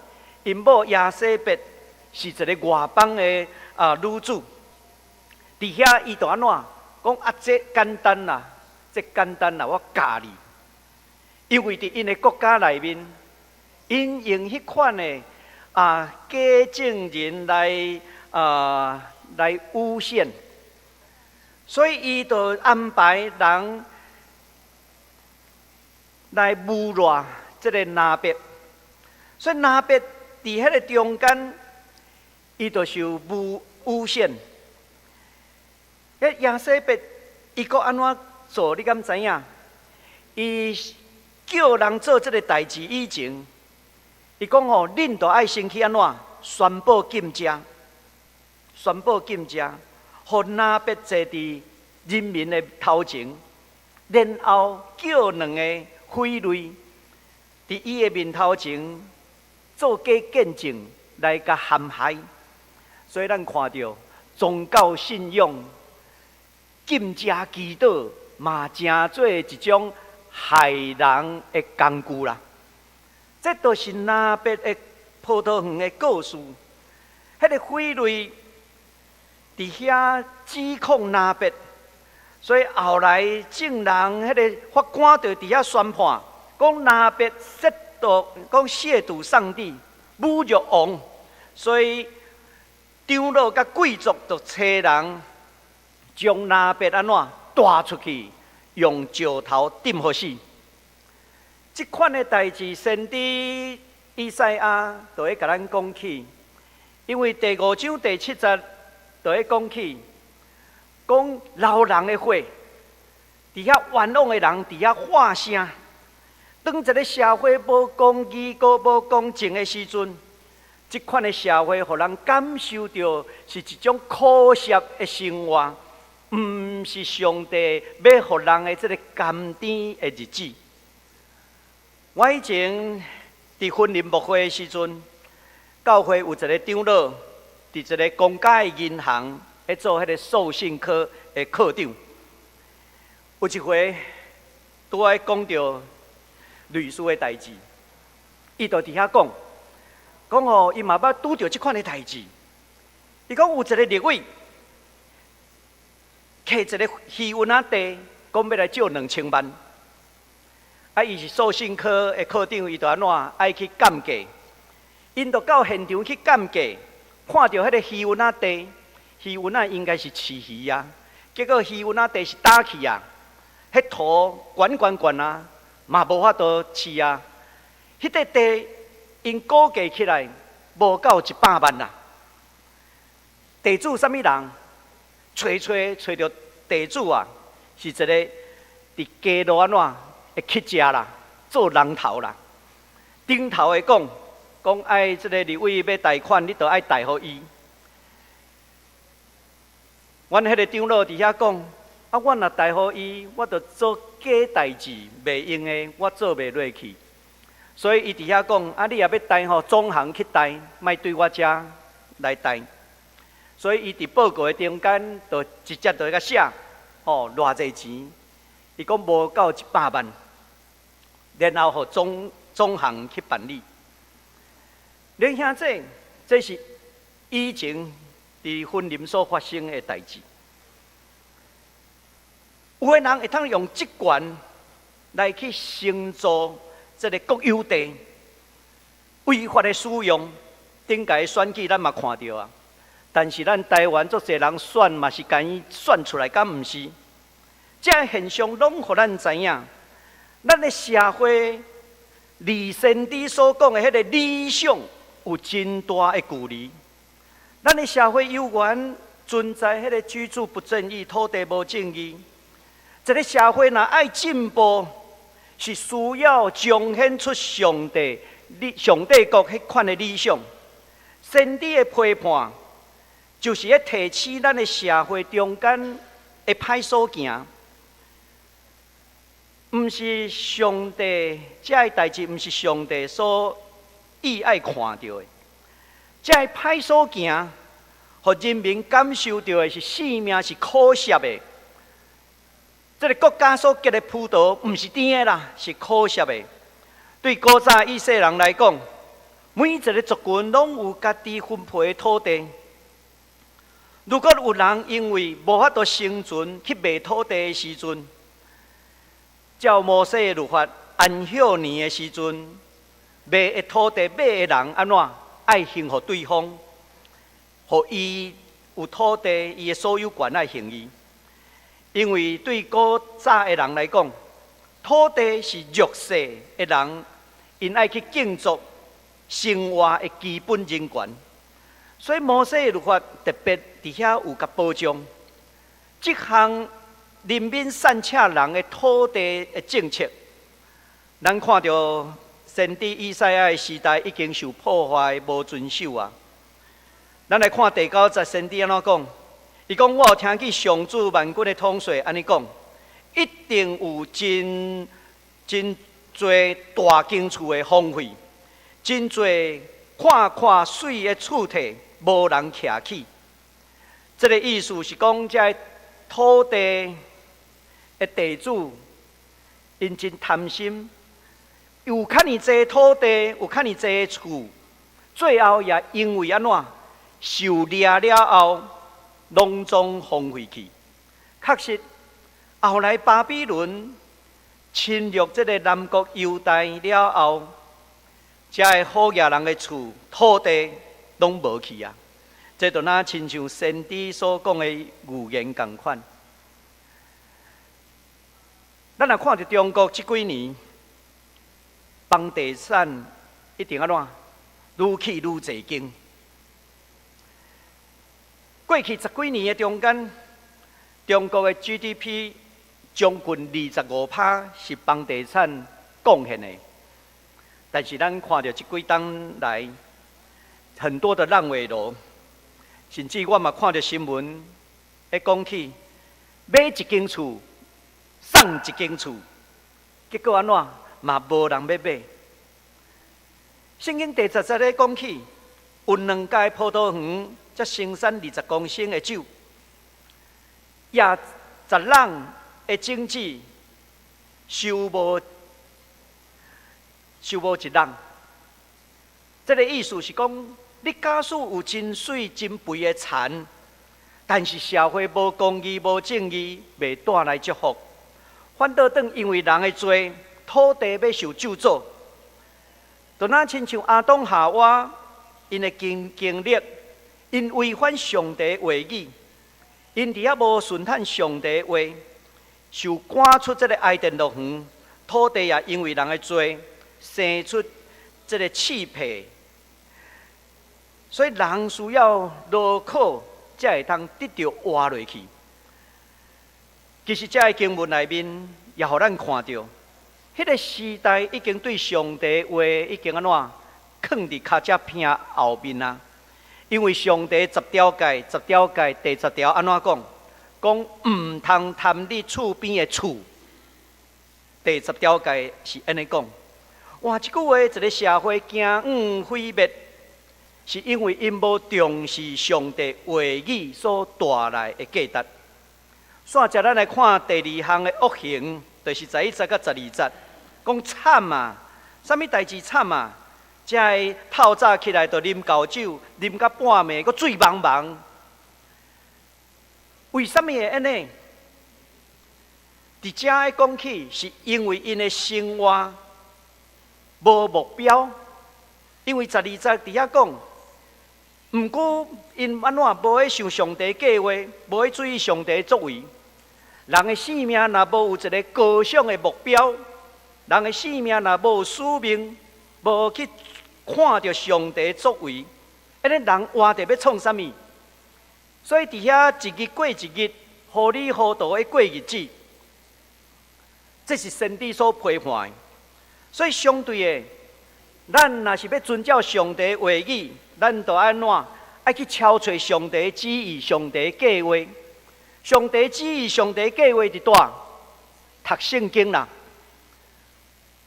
，𪜶某耶洗別是一个外邦的女子，佇遐伊就按怎講啊？這簡單啦，這簡單啦，我教你。因為佇𪜶的國家內面，𪜶用彼款的假證人來誣陷，所以伊就安排人來誣賴這个拿伯，所以拿伯佇彼个中間，伊就受誣陷。彼耶洗別伊閣按怎做？你敢知影？伊叫人做這个代誌以前，伊講吼，恁著愛先去按怎宣布禁食，宣布禁食，予拿伯坐佇人民的頭前，然後叫兩个匪類佇伊的面頭前做假見證來共陷害。所以咱看著宗教信仰禁食祈禱嘛，成做一種害人的工具啦。這都是拿伯的葡萄園的故事。彼个匪類佇遐指控拿伯，所以後來眾人彼个法官就佇遐宣判，講拿伯褻瀆，講褻瀆上帝，侮辱王，所以長老佮貴族就差人將拿伯按怎帶出去，用石頭釘予死。這款的代誌，先知以賽亞就會共咱講起，因為第五章第七節就會講起，講流人的血，佇遐冤枉的人佇遐喊聲。當一个社會無公義、閣無公正的時陣，這款的社會，予人感受著是一種苦澀的生活，毋是上帝欲予人的這个甘甜的日子。我以前佇雲林牧會的時陣，教會有一个長老，佇一个公家的銀行咧做彼个授信科的科長。有一回，拄仔講著類似的代誌，伊就佇遐講，講哦，伊嘛捌拄著這款的代誌。伊講有一個立委，摕一個魚塭仔地，講欲來借2000萬。啊，伊是數信科的科長，伊就按怎愛去鑑價，𪜶就到現場去鑑價，看著彼個魚塭仔地，魚塭仔應該是飼魚啊，結果魚塭仔地是焦去啊，彼土懸懸懸啊，嘛無法度飼啊。彼個地𪜶估計起來無夠100萬啦。地主啥物人？揣揣揣著地主啊，是一個佇街路按怎會乞食啦，做人頭啦。頂頭會講，講愛這個立委欲貸款，你著愛貸予伊。阮彼個長老佇遐講，啊，我若貸予伊，我著做假代誌，袂用的，我做袂落去。所以伊佇遐講，啊，你若欲貸吼，總行去貸，莫對我遮來貸。所以伊佇報告的中間，就直接就共寫，吼，偌濟錢，伊講無夠100萬，然後予總行去辦理。恁兄弟，這是以前佇雲林所發生的代誌。有的人會通用職權來去承租這个國有地，違法的使用，頂屆選舉咱嘛看著啊。但是咱台灣足濟人選嘛是共伊選出來，敢毋是？這个現象攏予咱知影，咱的社會離先知所講的彼个理想有真大的距離。咱的社會猶原存在彼个居住不正義、土地無正義。這个社會若愛進步，是需要彰顯出上帝、上帝國彼款的理想。先知的批判，就是咧提醒咱的社會中間的歹所行，毋是上帝這个代誌，毋是上帝所意愛看著的。這个歹所行，予人民感受著的是性命是可惜的。這个國家所結的葡萄，毋是甜的啦，是苦澀的。對古早以色列人來講，每一个族群攏有家己分配的土地。如果有人因為無法度生存去賣土地的時陣，照摩西的律法，安息年的時陣，賣的土地買的人按怎愛還予對方，予伊有土地，伊的所有權愛還伊。因為對古早的人來講，土地是弱勢的人，𪜶愛去競逐生活的基本人權。所以摩西的律法特別佇遐有共保障，這項人民散赤人的土地的政策，咱看著先知以賽亞的時代已經受破壞、無遵守啊。咱來看第九節先知按怎講？伊講：我有聽見上主萬軍的統帥按呢講，一定有真真濟大間厝的荒廢，真濟看看媠的厝體無人徛起。這个意思是講，這个土地的地主，𪜶真貪心，有較爾濟土地，有較爾濟厝，最後也因為按怎受掠了後，攏總荒廢去。確實，後來巴比倫侵略這个南國猶大了後，這个好額人的厝土地攏無去啊！這就若親像先知所講的預言仝款。咱若看著中國這幾年，房地產一定按怎愈起愈濟間。過去十幾年的中間，中國的 GDP 將近25%是房地產貢獻的。但是咱看著這幾冬來，很多的爛尾樓，甚至我嘛看著新聞，咧講起買一間厝送一間厝，結果按怎嘛無人欲買。聖經第十節咧講起，有兩家葡萄園，才生產20公升的酒，也十籠的種子收無一籠。這个意思是講，你假使有真媠真肥的田，但是社會無公義、無正義，袂帶來祝福。反倒轉因為人的罪，土地欲受咒詛。就若親像亞當夏娃，𪜶的經歷，𪜶違反上帝話語，𪜶佇遐無順趁上帝話，受趕出這个伊甸樂園，土地也因為人的罪，生出這个刺皮。所以人需要勞苦，才會通得著活落去。其實，這个經文內面也予咱看著，彼个時代已經對上帝話已經按怎囥佇跤跡鼻後面啊。因為上帝十條誡，十條誡第十條按怎講？講毋通貪你厝邊的厝。第十條誡是按呢講。哇！這句話，一个社會走向毀滅，是因為𪜶無重視上帝話語所帶來的價值。煞接咱來看第二項的惡行，就是11節佮12節，講慘啊！啥物代誌慘啊？這个透早起來就啉厚酒，啉到半暝，閣醉茫茫。為啥物會按呢？佇遮的講起，是因為𪜶的生活無目標。因為12節佇遐講，毋過𪜶按怎無去想上帝計劃，無去注意上帝作為。人的生命若無有一个高尚的目標，人的生命若無使命，無去看著上帝作為，按呢人活著欲創啥物？所以佇遐一日過一日，糊裡糊塗的過日子，這是先知所批判的。所以相對的，咱若是欲遵照上帝話語，咱就按怎？愛去敲揣上帝旨意、上帝計劃。上帝旨意、上帝計劃佇佗？讀聖經啦。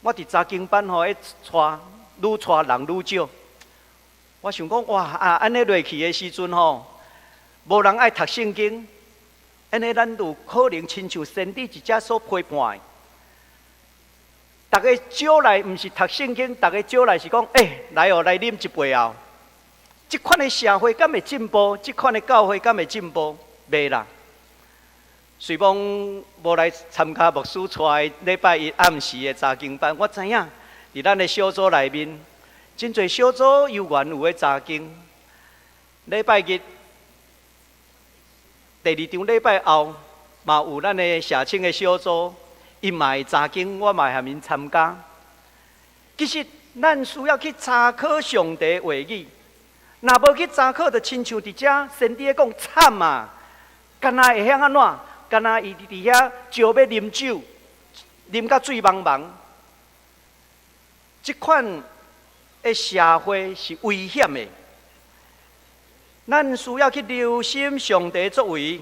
我佇查經班吼，咧帶愈帶人愈少。我想講哇啊，按呢落去的時陣吼，無人愛讀聖經，按呢咱就可能親像先知佇遮所批判的。逐家招來毋是讀聖經，逐家招來是講，欸，來哦，來啉一杯哦。這款的社會敢會進步？這款的教會敢會進步？袂啦。雖罔無來參加牧師帶的禮拜一暗時的查經班，我知影佇咱的小組內面，真濟小組猶原有咧查經。禮拜日第二場禮拜後，嘛有咱的社青的小組，𪜶嘛會查經，我嘛會和𪜶參加。其實，咱需要去查考上帝話語，若無去查考，就親像佇遮先知咧講慘啊！敢若會曉按怎？敢若伊佇遐招欲啉酒，啉甲醉茫茫。這款的社會是危險的。咱需要去留心上帝作為，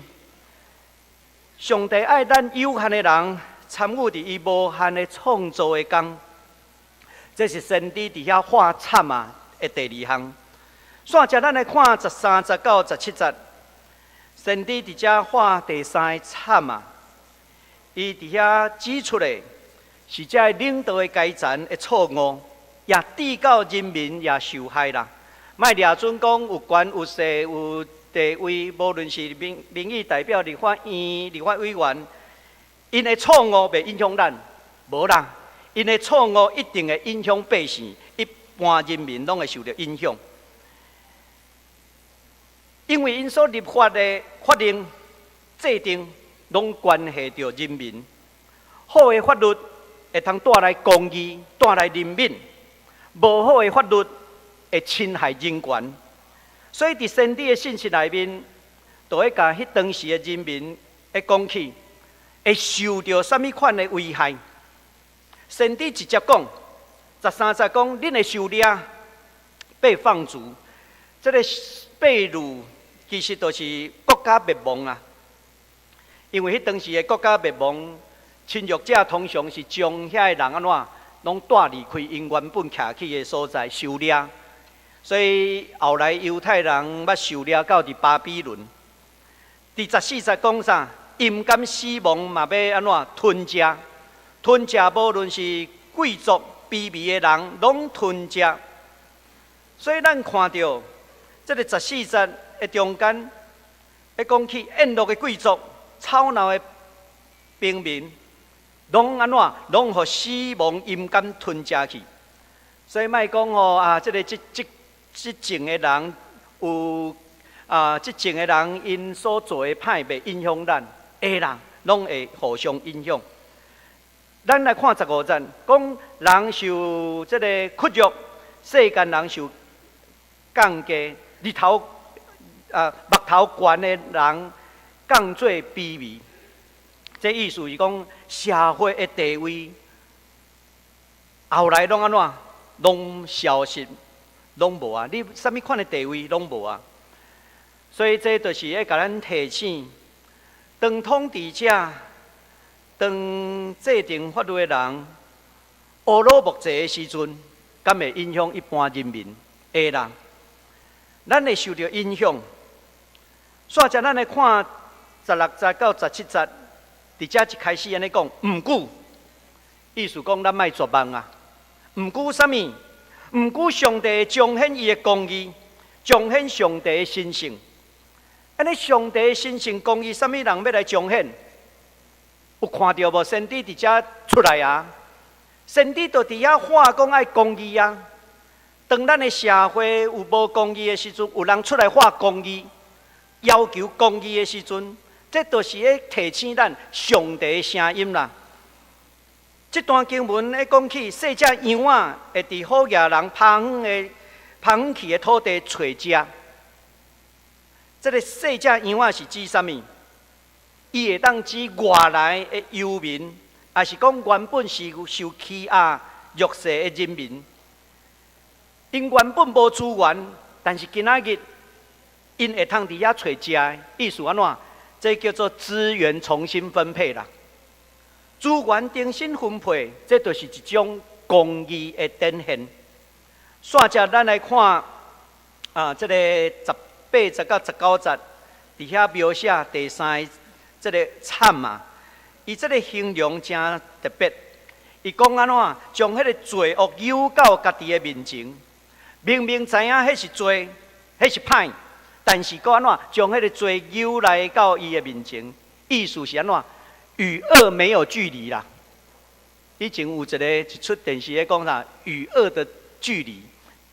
上帝愛咱有限的人參與佇伊無限的創造的工。這是先知佇遐喊慘啊的第二項。煞接咱來看13節到17節，先知佇遮喊第三个慘啊！伊佇遐指出的是這个領導的階層的錯誤，也致到人民也受害啦。莫掠準講有權有勢有地位，無論是民意代表、立法院、立法委員，𪜶的錯誤袂影響咱，無啦，𪜶的錯誤一定會影響百姓，一般人民攏會受著影響。因為𪜶所立法的法令制定，攏關係著人民。好的法律會通帶來公義，帶來憐憫；無好的法律會侵害人權。所以，佇先知的信息內面，就會共彼當時的人民會講起，會受著啥物款的危害。先知直接講，13節講，恁會受掠，被放逐，這個被擄其實就是國家滅亡啊！因為彼當時的國家滅亡，侵略者通常是將遐个人按怎，攏帶離開𪜶原本徛起的所在受掠，所以後來猶太人捌受掠到佇巴比倫。佇14節講啥？毋甘死亡嘛欲按怎吞食？吞食無論是貴族、卑微的人，攏吞食。所以咱看著這个14節的中間，咧講起宴樂的貴族、吵鬧的平民，攏按怎？攏予死亡陰間吞食去。所以莫講吼啊，這个這種的人有啊，這種的人𪜶所做的歹袂影響咱，會啦，攏會互相影響。咱來看15節，講人受這个屈辱，世間人受降低，日頭啊，目頭懸的人降做卑微。這意思是講社會的地位，後來攏按怎？攏消失，攏無啊！你啥物款的地位攏無啊！所以這就是咧共咱提醒，當統治者、當制定法律的人，烏魯木齊的時陣，敢會影響一般人民？會啦，咱會受著影響。煞者咱來看16節到17節，佇遮一開始按呢講，毋久，意思講咱莫絕望啊！毋久啥物？毋久上帝彰顯伊的公義，彰顯上帝的神聖。按呢上帝的神聖公義，啥物人欲來彰顯？有看著無？先知佇遮出來啊！先知就佇遐喊講愛公義啊！當咱的社會有無公義的時陣，有人出來喊公義，要求公義的時陣，這就是咧提醒咱上帝的聲音啦。這段經文咧講起細隻羊仔會佇好額人拋遠去的土地揣食。這个細隻羊仔是指啥物？伊會當指外來的遊民，抑是講原本是受欺壓弱勢的人民。𪜶原本無資源，但是今仔日𪜶會通佇遐揣食的，意思按怎？這叫做資源重新分配啦。資源重新分配，這就是一種公義的展現。煞者咱來看啊，這个18節到19節，佇遐描寫第三个這个慘啊，伊這个形容誠特別。伊講按怎，將彼个罪惡誘到家己的面前，明明知影彼是罪，彼是歹，但是閣按怎，將彼个罪誘來到伊的面前，意思是按怎？與惡沒有距離啦。以前有一个一齣電視咧講啥？與惡的距離，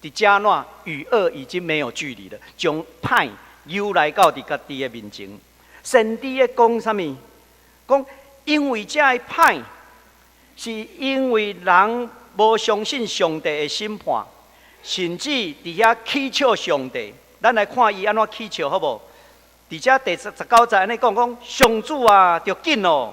佇遮按怎？與惡已經沒有距離了，將歹誘來到佇家己的面前。先知咧講啥物？講因為這个歹，是因為人無相信上帝的審判，甚至佇遐取笑上帝。咱來看伊按怎取笑好無？佇遮第19節按呢講講，上主啊，著緊哦，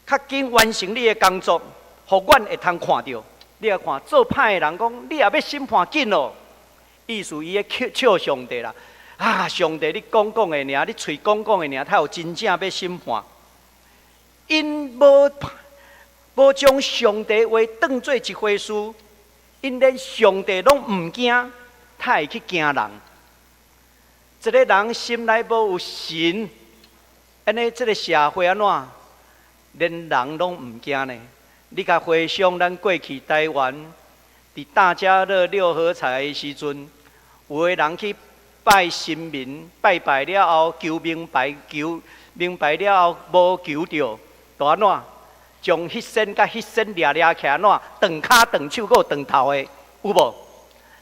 較緊完成你的工作，予阮會通看著。你來看做歹的人講，你也欲審判緊哦。意思伊咧笑上帝啦。啊，上帝，你講講的爾，你喙講講的爾，他有真正欲審判。𪜶無將上帝話當做一回事，𪜶連上帝攏毋驚，他會去驚人。一个人心內無有神，按呢這个社會按怎？連人攏毋驚呢？你共回想咱過去台灣，佇大家樂六合彩的時陣，有的人去拜神明，拜拜了後求明牌，求明牌了後無求著，就按怎？將彼仙佮彼仙掠掠起來，按怎？斷跤斷手，閣有斷頭的，有無？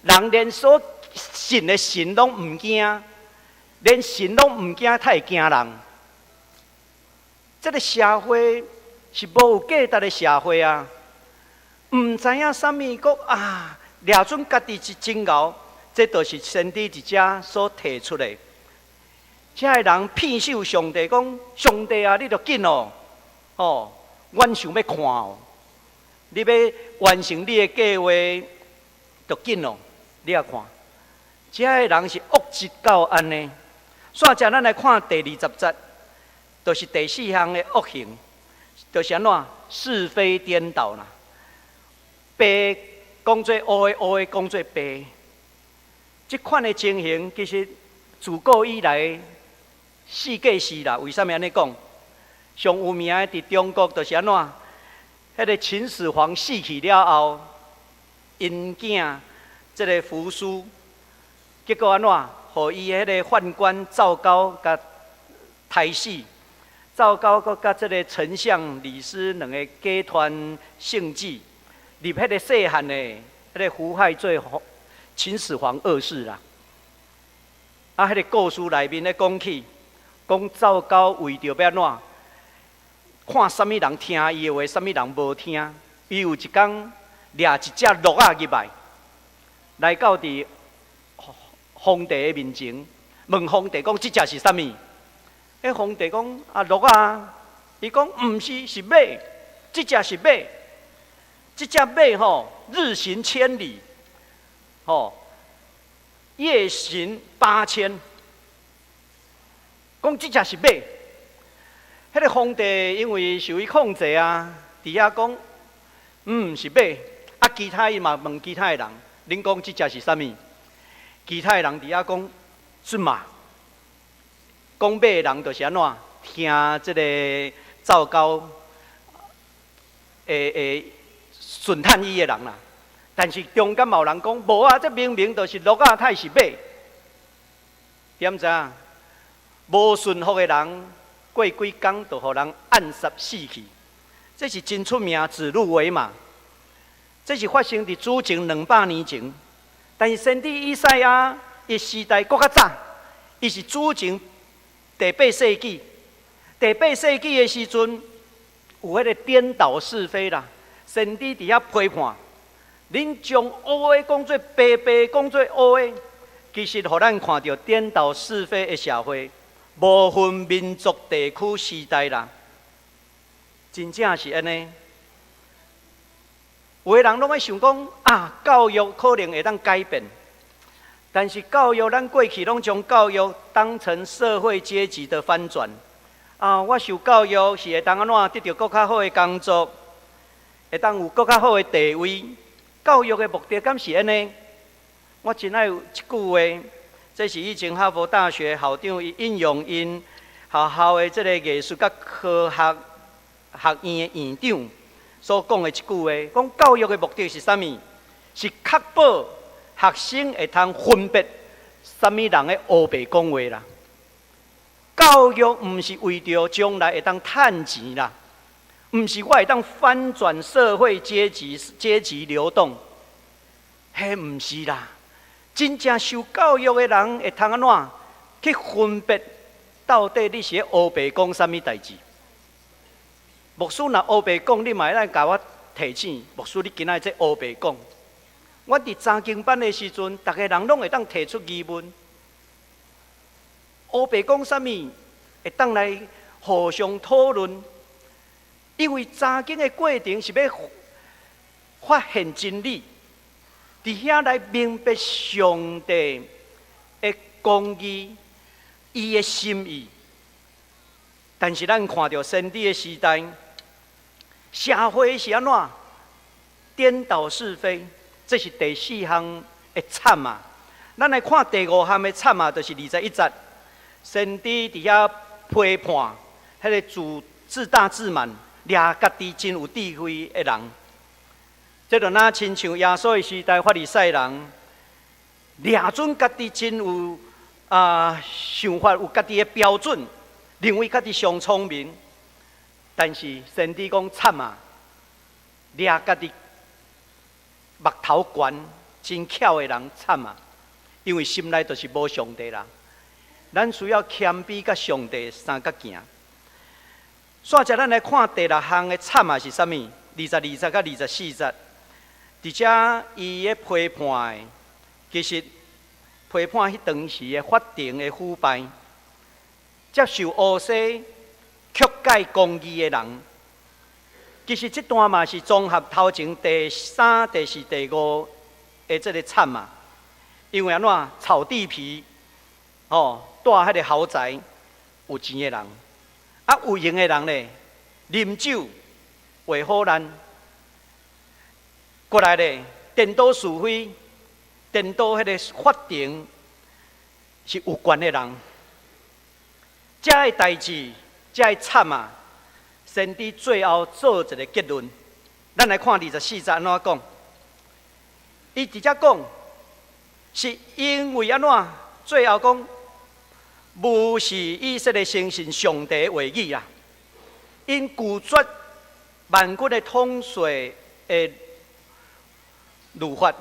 人連所信的神攏毋驚，連神攏毋驚，他會驚人。這个社會是無有價值的社會啊！毋知影啥物閣啊，掠準家己是真𠢕，這就是先知佇遮所提出的。這个人騙受上帝講，上帝啊，你著緊哦，哦，阮想欲看哦，你欲完成你的計劃，著緊哦，你來看，這个人是惡質到按呢。煞者咱來看第20節，就是第四項的惡行，就是按怎是非顛倒啦，白講做烏的，烏的講做白。這款的情形其實自古以來世界是啦。為啥物按呢講？上有名的佇中國就是按怎？彼个秦始皇死去了後， 𪜶囝這个扶蘇，結果按怎？予伊彼个宦官趙高共刣死，趙高閣佮這个丞相李斯兩个假傳聖旨，立彼个細漢的彼个胡亥做秦始皇二世啦。啊，彼个故事內面咧講起，講趙高為著欲按怎，看啥物人聽伊的話，啥物人無聽。伊有一工掠一隻鹿仔入來，來到佇皇帝的面前，問皇帝講：這隻是啥物？彼皇帝講：啊，鹿仔。伊講毋是，是馬。這隻是馬。這隻馬吼，日行千里，吼，夜行8000。講這隻是馬。彼个皇帝因為受伊控制啊，佇遐講，是馬。啊，其他伊嘛問其他的人，恁講這隻是啥物？其他的人佇遐講是馬。講馬的人就是按怎？聽這个趙高會順趁伊的人啦。但是中間嘛有人講，無啊，這明明就是鹿仔，哪會是馬。點知影？無順服的人，過幾工就予人暗殺死去。這是真出名，指鹿為馬。這是發生佇主前200年前。但是先知以賽亞伊時代閣較早，伊是主前第八世紀。第八世紀的時陣，有彼个顛倒是非啦。先知佇遐批判，恁將烏的講做白，白講做烏的，其實予咱看著顛倒是非的社會，無分民族、地區、時代啦，真正是按呢。有的人攏愛想講啊，教育可能會當改變，但是教育咱過去攏將教育當成社會階級的翻轉啊。我受教育是會當按怎得著閣較好的工作，會當有閣較好的地位。教育的目的敢是按呢？我真愛有一句話，這是以前哈佛大學校長伊引用𪜶學校的這个藝術佮科學學院的院長所講的一句話，講教育的目的是啥物？是確保學生會通分別啥物人咧烏白講話啦。教育毋是為著將來會當趁錢啦，毋是我會當翻轉社會階級階級流動，彼毋是啦。真正受教育的人會通按怎去分別到底你是咧烏白講啥物代誌？牧師若烏白講，你嘛會當共我提醒。牧師，你今仔日這烏白講。我佇查經班的時陣，逐个人攏會當提出疑問。烏白講啥物，會當來互相討論。因為查經的過程是欲發現真理，佇遐來明白上帝的公義，伊的心意。但是咱看著先知的時代，社會是按怎顛倒是非，這是第四項的慘啊！咱來看第五項的慘啊，就是21節，先知佇遐批判彼个自自大自滿、掠家己真有智慧的人，這就若親像耶穌的時代，法利賽人掠準家己真有想法，有家己的標準，認為家己上聰明。但是先知講慘啊，掠家己目頭懸真巧的人慘啊，因為心內就是無上帝啦。咱需要謙卑佮上帝相佮行。煞來咱來看第六項的慘啊是啥物？22節佮24節，佇遮伊咧批判的，其實批判彼當時的法庭的腐敗，接受烏西曲解公義的人，其實這段嘛是綜合頭前第三、第四、第五的這个慘啊。因為按怎炒地皮，吼，住彼个豪宅有錢的人，啊有閒的人咧，啉酒畫虎爛，過來咧顛倒是非，顛倒彼个法庭是有權的人，這个代誌，這个慘啊！先知最後做一个結論，咱來看24節按怎講。伊直接講，是因為按怎？最後講，無視以色列相信上帝的話語啊！𪜶拒絕萬軍的統帥的律法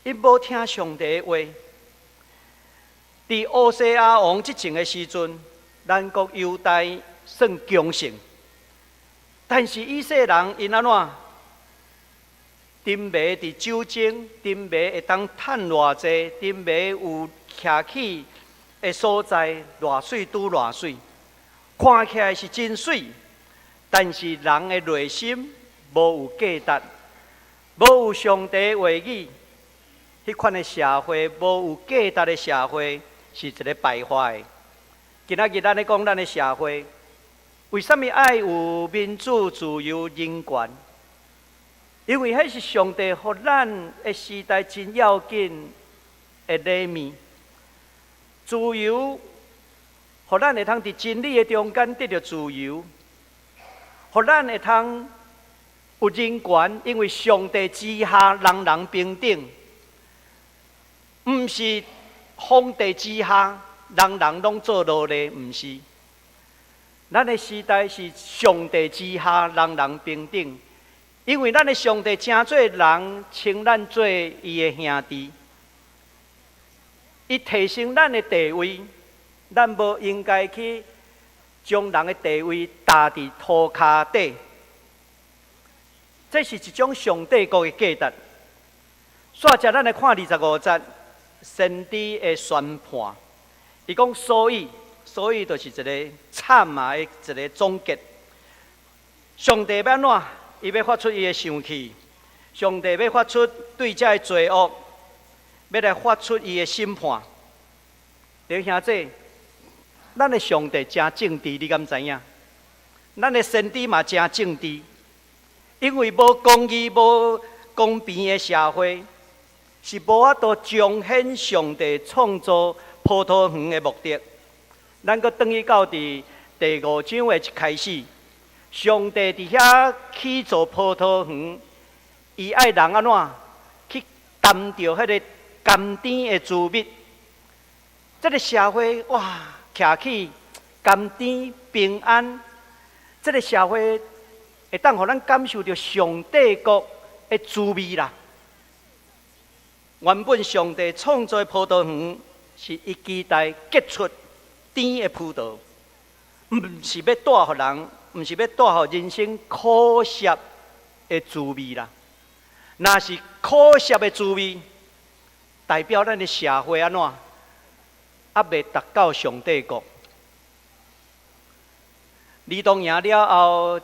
，𪜶無聽上帝的話。佇烏西亞王執政的時陣，咱國猶大算強盛，但是以色列人𪜶按怎？沉迷佇酒精，沉迷會當趁偌濟，沉迷有徛起的所在，偌媠拄偌媠，看起來是真媠，但是人的內心無有價值，無有上帝話語，彼款的社會無有價值的社會是一个敗壞。今仔日咱咧講咱的社會，為啥物愛有民主、自由、人權？因為彼是上帝予咱的時代真要緊的禮物。自由，予咱會通佇真理的中間得著自由，予咱會通有人權，因為上帝之下人人平等，毋是皇帝之下人人攏做奴隸，毋是。咱的時代是上帝之下人人平等。因為咱的上帝稱做人，稱咱做伊的兄弟，伊提升咱的地位，咱無應該去將人的地位踏佇塗跤底。這是一種上帝國的價值。煞接咱來看25節，先知的宣判。伊講所以，所以就是一个慘啊的一个總結。上帝欲按怎？伊欲發出伊的生氣，上帝欲發出對這个罪惡，欲來發出伊的審判。弟兄姊，咱的上帝誠政治，你敢知影？咱的先知嘛誠政治，因為無公義、無公平的社會，是無法度彰顯上帝創造葡萄園的目的。咱閣轉去到佇第五章的一開始。上帝佇遐起造葡萄園，伊愛人按怎去擔著彼个甘甜的滋味。這个社會哇，徛起甘甜平安，這个社會會當予咱感受著上帝國的滋味啦。原本上帝創造的葡萄園是伊期待結出甜的葡萄，毋是欲帶予人。毋是欲帶予人生苦澀的滋味啦。若是苦澀的滋味，代表咱的社會按怎？猶未達到上帝國。兒童營了後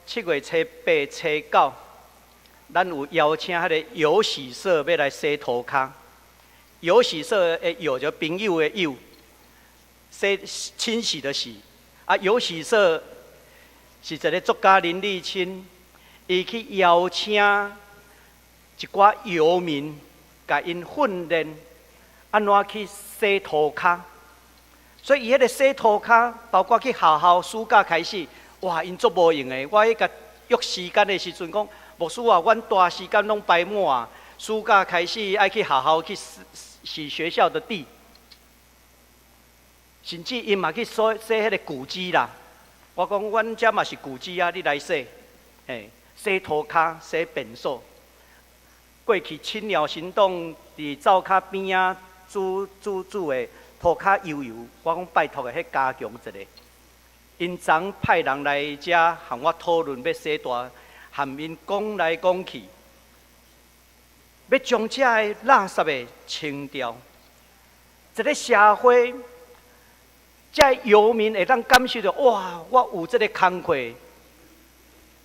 ，7月初八、初九，咱有邀請彼个友喜社欲來洗塗跤。友喜社的友就朋友的友，洗清洗的洗。啊，友喜社是一个作家林立青，伊去邀請一寡遊民，共𪜶訓練按怎去洗塗跤。所以伊彼个洗塗跤，包括去學校暑假開始，哇，𪜶足無閒的。我去共約時間的時陣，講牧師啊，阮大時間攏排滿啊。暑假開始愛去學校去洗洗學校的地，甚至𪜶嘛去洗洗彼个舊址啦。我講，阮遮嘛是舊址啊，你來洗，嘿，洗塗跤、洗便所。過去青鳥行動佇灶跤邊仔煮煮煮的塗跤油油，我講拜託的，彼加強一下。𪜶昨派人來遮和我討論欲洗大，含𪜶講來講去，欲將遮的垃圾的清掉。一个社會，遮遊民會當感受著，哇！我有這个工課，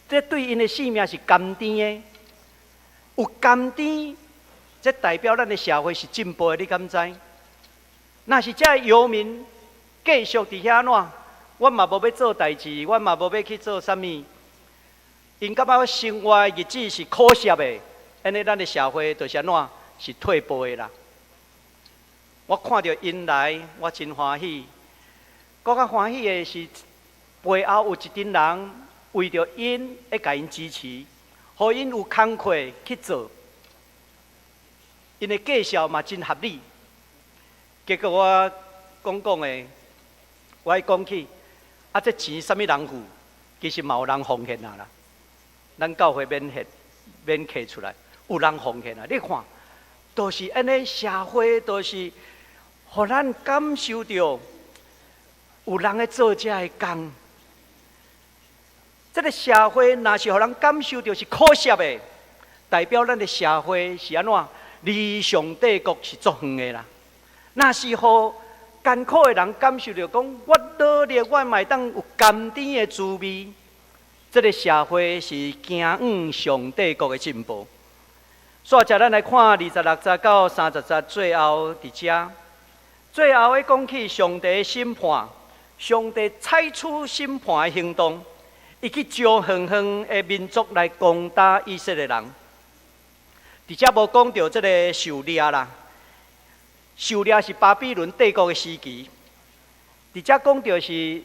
這對𪜶的性命是甘甜的。有甘甜，這代表咱的社會是進步的，你敢知？若是遮遊民繼續佇遐按怎，我嘛無欲做代誌，我嘛無欲去做啥物。𪜶感覺生活的日子是苦澀的，按呢咱的社會就是按怎？是退步的啦。我看著𪜶來，我真歡喜。閣較歡喜的是，背後有一陣人為著𪜶會共𪜶支持，予𪜶有工課去做。𪜶的介紹嘛真合理。結果我講講的，我講起，啊，這錢啥物人付？其實嘛有人奉獻啊啦。咱教會免獻，免摕出來，有人奉獻啊！你看，都是按呢社會，都是予咱感受著有人咧做這个工。這个社會若是予人感受著是可惜的，代表咱的社會是按怎？離上帝國是足遠的啦。若是予艱苦的人感受著講，我努力，我嘛會當有甘甜的滋味。這个社會是行向上帝國的進步。煞接咱來看26節到30節，最後佇遮，最後咧講起上帝審判，上帝採取審判的行動，伊去招遠遠的民族來攻打以色列人。佇遮無講著這个受掠啦，受掠是巴比倫帝國的時期。佇遮講著是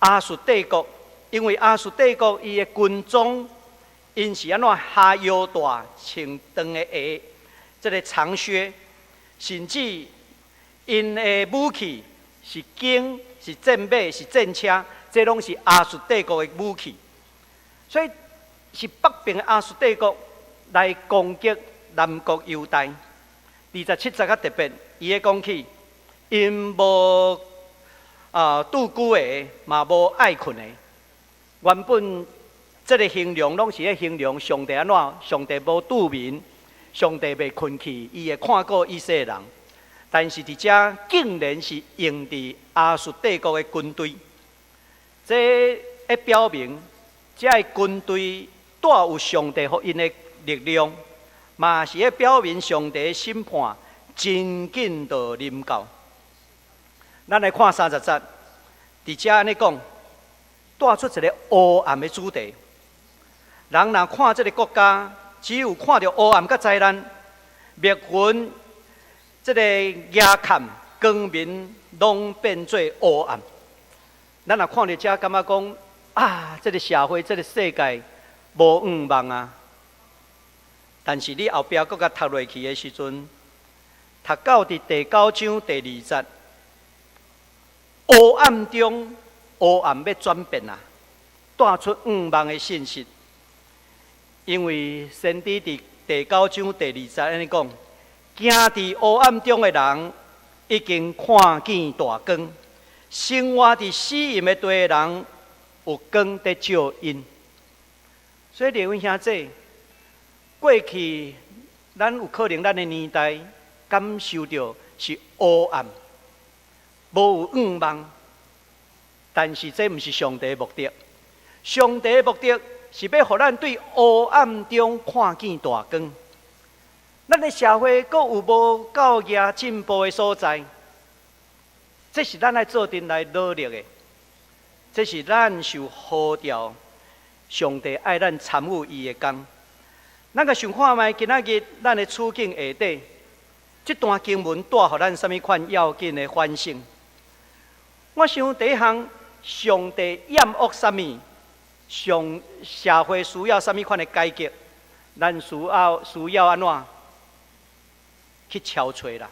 亞述帝國，因為亞述帝國伊的軍裝，𪜶是按怎哈腰帶穿長的鞋，這个長靴，甚至𪜶的武器是弓、是戰馬、是戰車，這攏是亞述帝國的武器。所以是北邊的亞述帝國來攻擊南國猶大。27節較特別，伊咧講起，𪜶無啊拄久的，嘛無愛睏的。原本這个形容攏是咧形容上帝按怎？上帝無拄眠，上帝袂睏去，伊會看顧以色列人。但是佇遮竟然是用佇亞述帝國的軍隊，這會表明這个軍隊帶有上帝予𪜶的力量，嘛是咧表明上帝審判真緊就臨到。咱來看30節，佇遮按呢講，帶出一个烏暗的主題。人若看這个國家，只有看著烏暗佮災難、密雲，這个夜崁光明攏變做烏暗。咱若看著遮，感覺講啊，這个社會、這个世界無向望啊。但是你後壁閣共讀落去的時陣，讀到佇第九章第二節，烏暗中烏暗欲轉變啊，帶出向望的信息。因為先知佇第九章第二節按呢講，行佇烏暗中的人已經看見大光，生活佇死蔭的地的人有光佇照𪜶。所以，列位兄弟，過去咱有可能咱的年代感受著是烏暗，無有向望，但是這毋是上帝的目的。上帝的目的是欲予咱對烏暗中看見大光。咱的社會閣有無夠額進步的所在？這是咱愛做陣來努力的。這是咱受呼召，上帝愛咱參與伊的工。咱共想看覓，今仔日咱的處境下底，這段經文帶予咱啥物款要緊的反省？我想第一項，上帝厭惡啥物？上社會需要啥物款的改革？咱需要按怎去敲揣啦？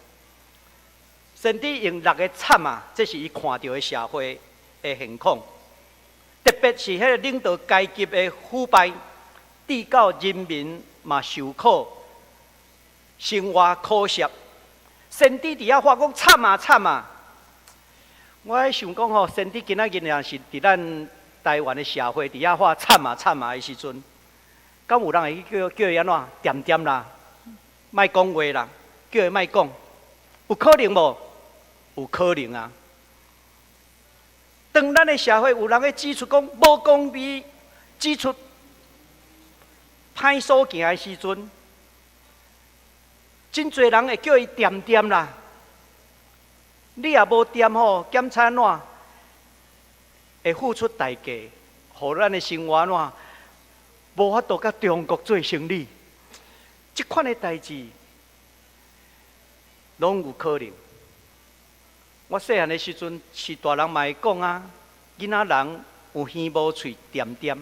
先知用六个慘啊，這是伊看著的社會的現況，特別是彼个領導階級的腐敗，致到人民嘛受苦，生活可惜。先知佇遐發講慘啊慘啊！我咧想講吼，先知今仔日若是佇咱台灣的社會佇遐發慘啊慘啊的時陣，敢有人會去叫伊按怎恬恬啦，莫講話啦，叫伊莫講，有可能無？有可能啊。當咱的社會有人咧指出講無公義，指出歹所行的時陣，真濟人會叫伊恬恬啦。你若無恬吼，檢查按怎會付出代價，予咱的生活按怎無法度佮中國做生意，這款的代誌攏有可能。我細漢的時陣，是大人嘛會講啊，囡仔人有耳無喙，恬恬。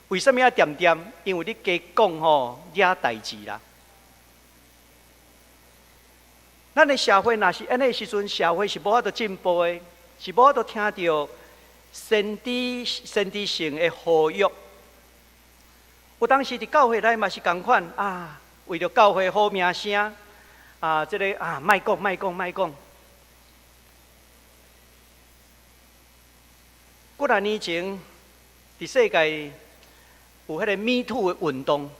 為啥物愛恬恬？因為你加講吼，惹代誌啦。咱的社會若是按呢時陣，社會是無法度進步的，是無法度聽著先知性的呼籲。有當時佇教會內嘛是仝款啊，為著教會好名聲啊，這個啊，莫講莫講莫講。幾若年前，佇世界有彼個 Me Too 的運動，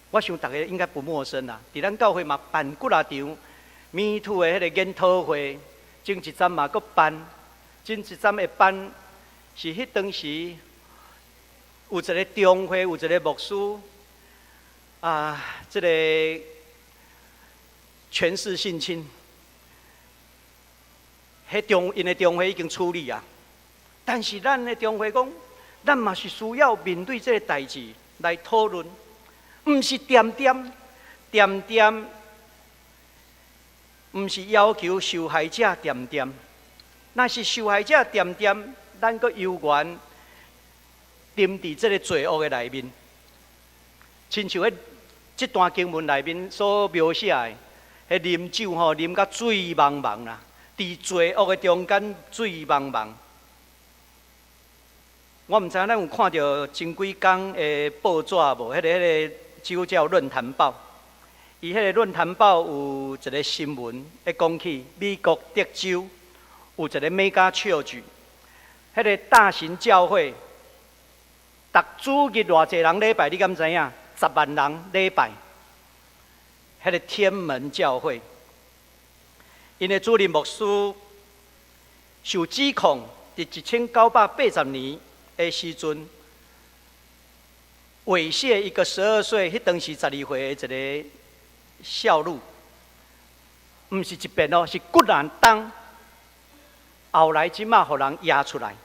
我想逐家應該不陌生啦。佇咱教會嘛辦幾若場 Me Too 的彼個研討會，前一陣嘛閣辦，前一陣的辦是彼當時有一个中會，有一个牧師啊，這个權勢性侵，彼中𪜶的中會已經處理啊。但是咱的中會講，咱嘛是需要面對這个代誌來討論，毋是恬恬恬恬，毋是要求受害者恬恬，若是受害者恬恬，咱閣猶原沉佇這个罪惡的內面，親像彼這段經文內面所描寫的，彼啉酒吼，啉甲醉茫茫啦，佇罪惡的中間醉茫茫。我毋知影咱有看著前幾工的報紙無？彼个基督教論壇報，伊彼个論壇報有一个新聞，咧講起美國德州有一个 mega church，彼个大型教會，逐主日偌濟人禮拜，你敢知影？10萬人禮拜，彼个天門教會，𪜶的主任牧師受指控，佇1980年的時陣，猥褻一個12歲，彼當時12歲的一個少女，毋是一遍哦，是幾若冬。後來這馬予人攑出來，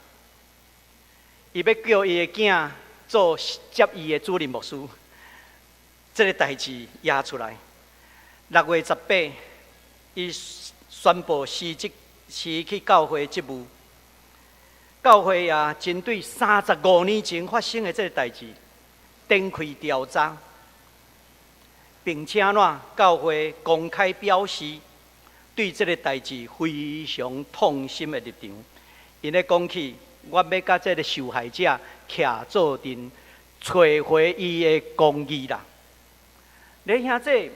伊欲叫伊的囝做接伊的主任牧師，這个代誌攑出來。6月18，伊宣布辭職，辭去教會職務。教會也針對35年前發生的這个代誌展開調查，並且呢，教會公開表示對這个代誌非常痛心的立場。𪜶咧講起，我欲佮這个受害者徛做陣，揣回伊的公義啦。你兄弟，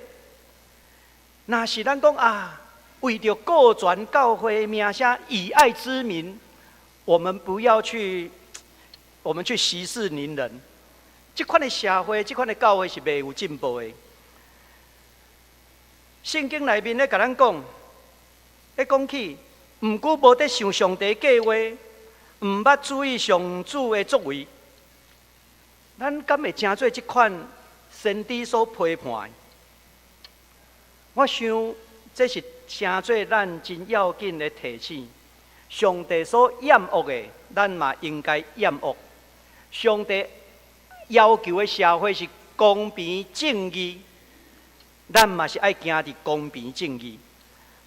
若是咱講啊，為著顧全教會名聲，以愛之名，我們不要去，我們去息事寧人。這款的社會，這款的教會是袂有進步的。聖經內面咧共咱講，咧講起，毋過無咧想上帝計劃，毋捌注意上主的作為，咱敢會成做這款先知所批判的？我想這是成做咱真要緊的提醒。上帝所厭惡的，咱嘛應該厭惡。上帝要求的社會是公平正義，咱嘛是愛行佇公平正義。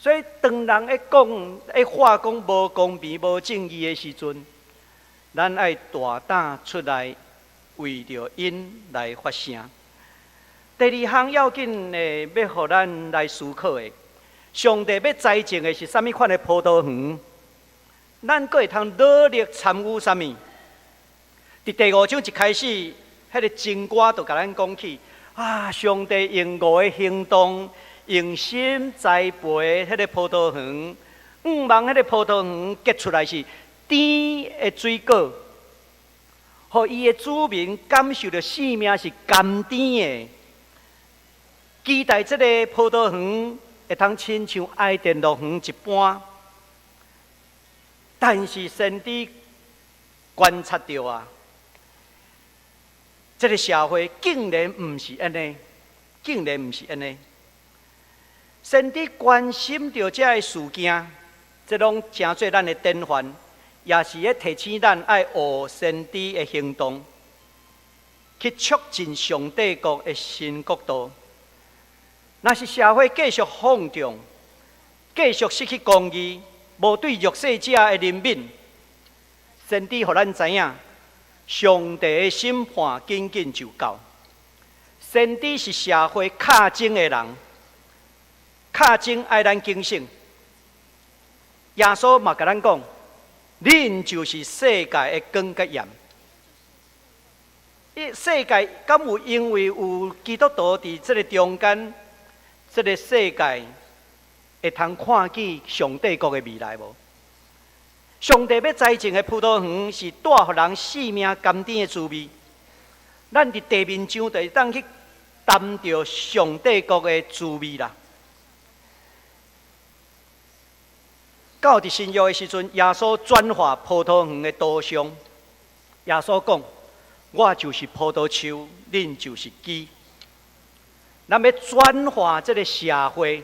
所以，當人咧講、咧話講無公平、無正義的時陣，咱愛大膽出來為著𪜶來發聲。第二項要緊的，欲予咱來思考的，上帝欲栽種的是啥物款的葡萄園？咱閣會通努力參與啥物？佇第五章一開始，彼个真歌就共咱講起啊！上帝用五个行動，用心栽培彼个葡萄園，向望彼个葡萄園結出來是甜的水果，予伊的子民感受著生命是甘甜的。期待這个葡萄園會通親像伊甸樂園一般。但是先知觀察著啊，這个社會竟然毋是按呢，竟然毋是按呢。先知關心著這个事件，這攏成做咱的典範，也是咧提醒咱愛學先知的行動，去促進上帝國的新國度。若是社會繼續放縱，繼續失去公義，無對弱勢者的憐憫，先知予咱知影，上帝的審判緊緊就到。先知是社會敲鐘的人，敲钟愛咱警醒。耶穌嘛共咱講，恁就是世界的光佮鹽。世界敢有因為有基督徒佇這个中間，這个世界會通看見上帝國的未來無？上帝欲栽種的葡萄園是帶予人性命甘甜的滋味。咱佇地面上就會當去擔著上帝國的滋味啦。到佇新約的時陣，耶穌轉化葡萄園的圖像。耶穌講：我就是葡萄樹，恁就是枝。咱欲轉化這个社會，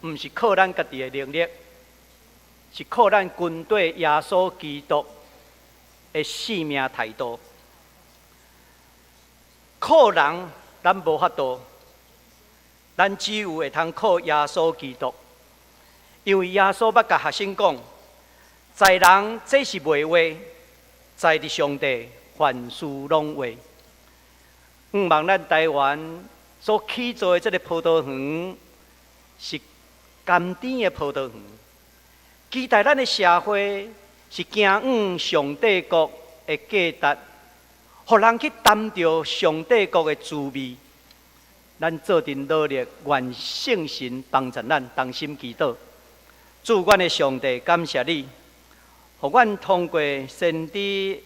毋是靠咱家己的能力，是靠咱跟綴耶穌基督的生命態度。靠人，咱無法度，咱只有會通靠耶穌基督。因為耶穌捌共學生講：在人這是袂話，在佇上帝凡事攏會。向望咱台灣所起造的這个葡萄園是甘甜的葡萄園，期待咱的社會是行往上帝國的價值，予人去擔著上帝國的滋味。咱做陣努力，願聖神幫助咱，同心祈禱。主，阮的上帝，感謝你，予阮通過先知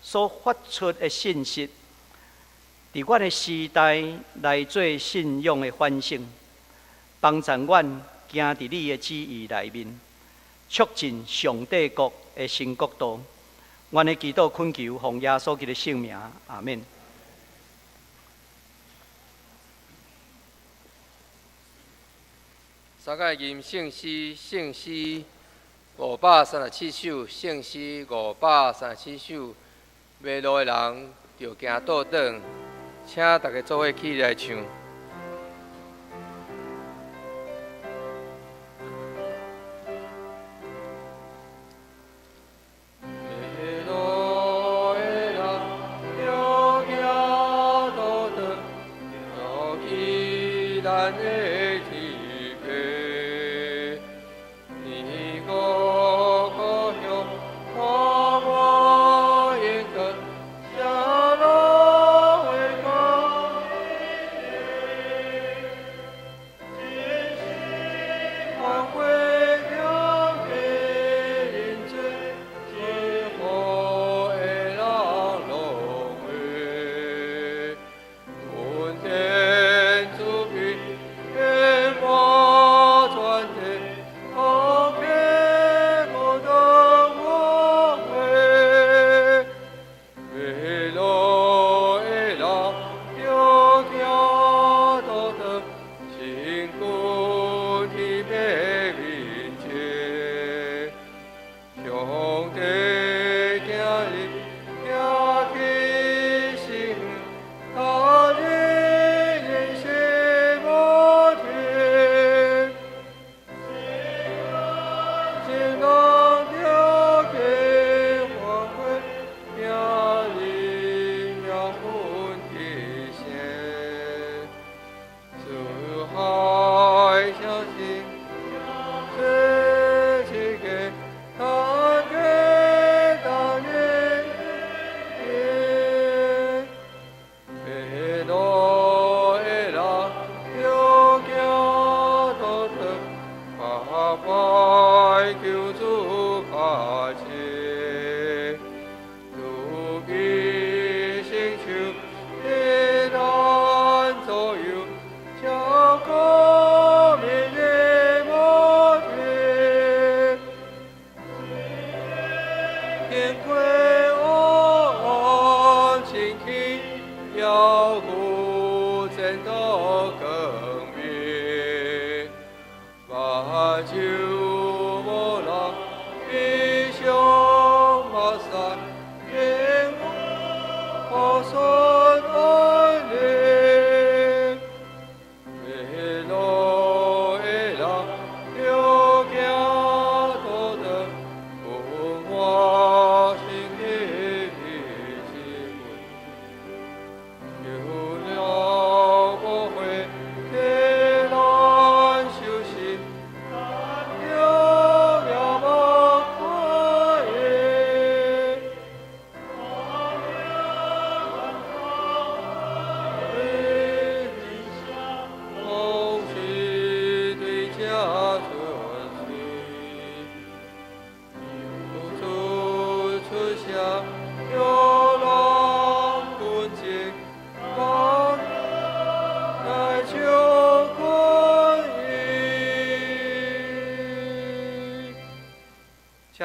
所發出的信息，佇阮的時代來做信仰的反省，幫助阮行佇你的旨意內面，促進上帝國的新國度。阮的祈禱懇求，奉耶穌基督聖名，阿免。三個吟聖詩，聖詩537首，聖詩537首，迷路的人著行倒轉，請大家做伙起來唱。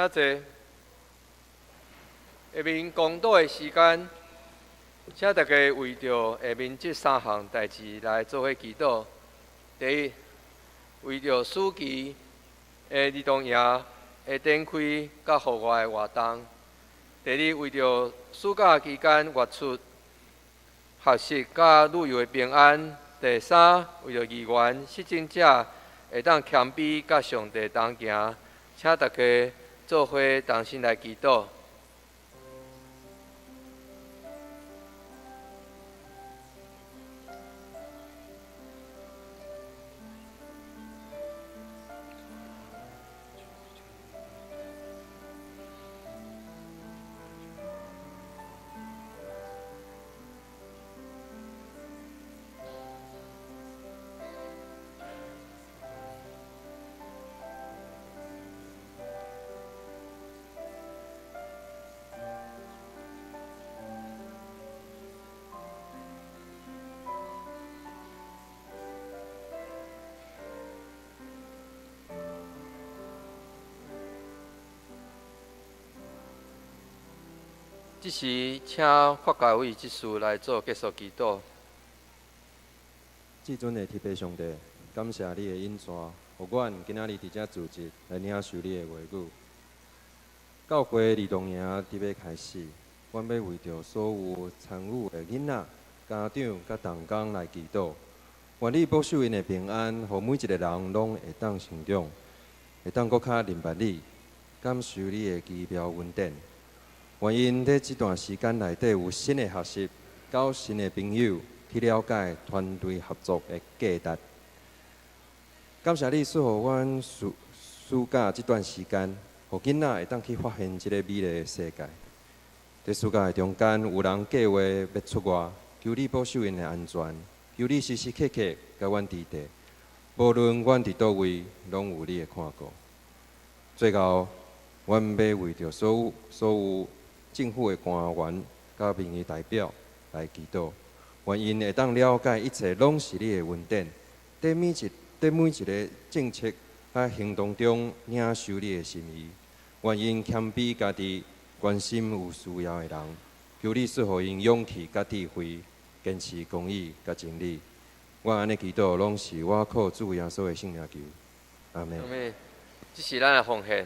請坐。下面公禱的時間，請大家為著下面這三項代誌來做伙祈禱。第一，為著暑期的兒童營的展開佮戶外的活動；第二，為著暑假期間外出學習佮旅遊的平安；第三，為著議員、實踐者會當謙卑佮上帝同行，請大家做伙同心來祈禱。這時，請法教委執事來做結束祈禱。至尊的天父上帝，感謝你的恩賜，予阮今仔日佇遮聚集來領受你的話語。教會兒童營佇欲開始，阮欲為著所有參與的囡仔、家長佮同工來祈禱，願你保守𪜶的平安，予每一个人攏會當成長，會當閣較認捌你，感受你的奇妙恩典。願𪜶佇這段時間內底有新的學習，交新的朋友，去了解團隊合作的價值。感謝你賜予阮暑假這段時間，予囡仔會當去發現這個美麗的世界。佇暑假的中間，有人計畫欲出外，求你保守𪜶的安全，求你時時刻刻佮阮佇佇，無論阮佇佗位，攏有你的看顧。最後，阮欲為著所有政府的官員佮民意代表來祈禱，願𪜶會當了解一切攏是你的恩典，佇每一个政策佮行動中領受你的心意，願𪜶謙卑家己，關心有需要的人，求你賜予𪜶勇氣佮智慧，堅持公義佮真理。阮按呢祈禱，攏是我靠主耶穌的聖名求，阿們。阿們，這是咱的奉獻。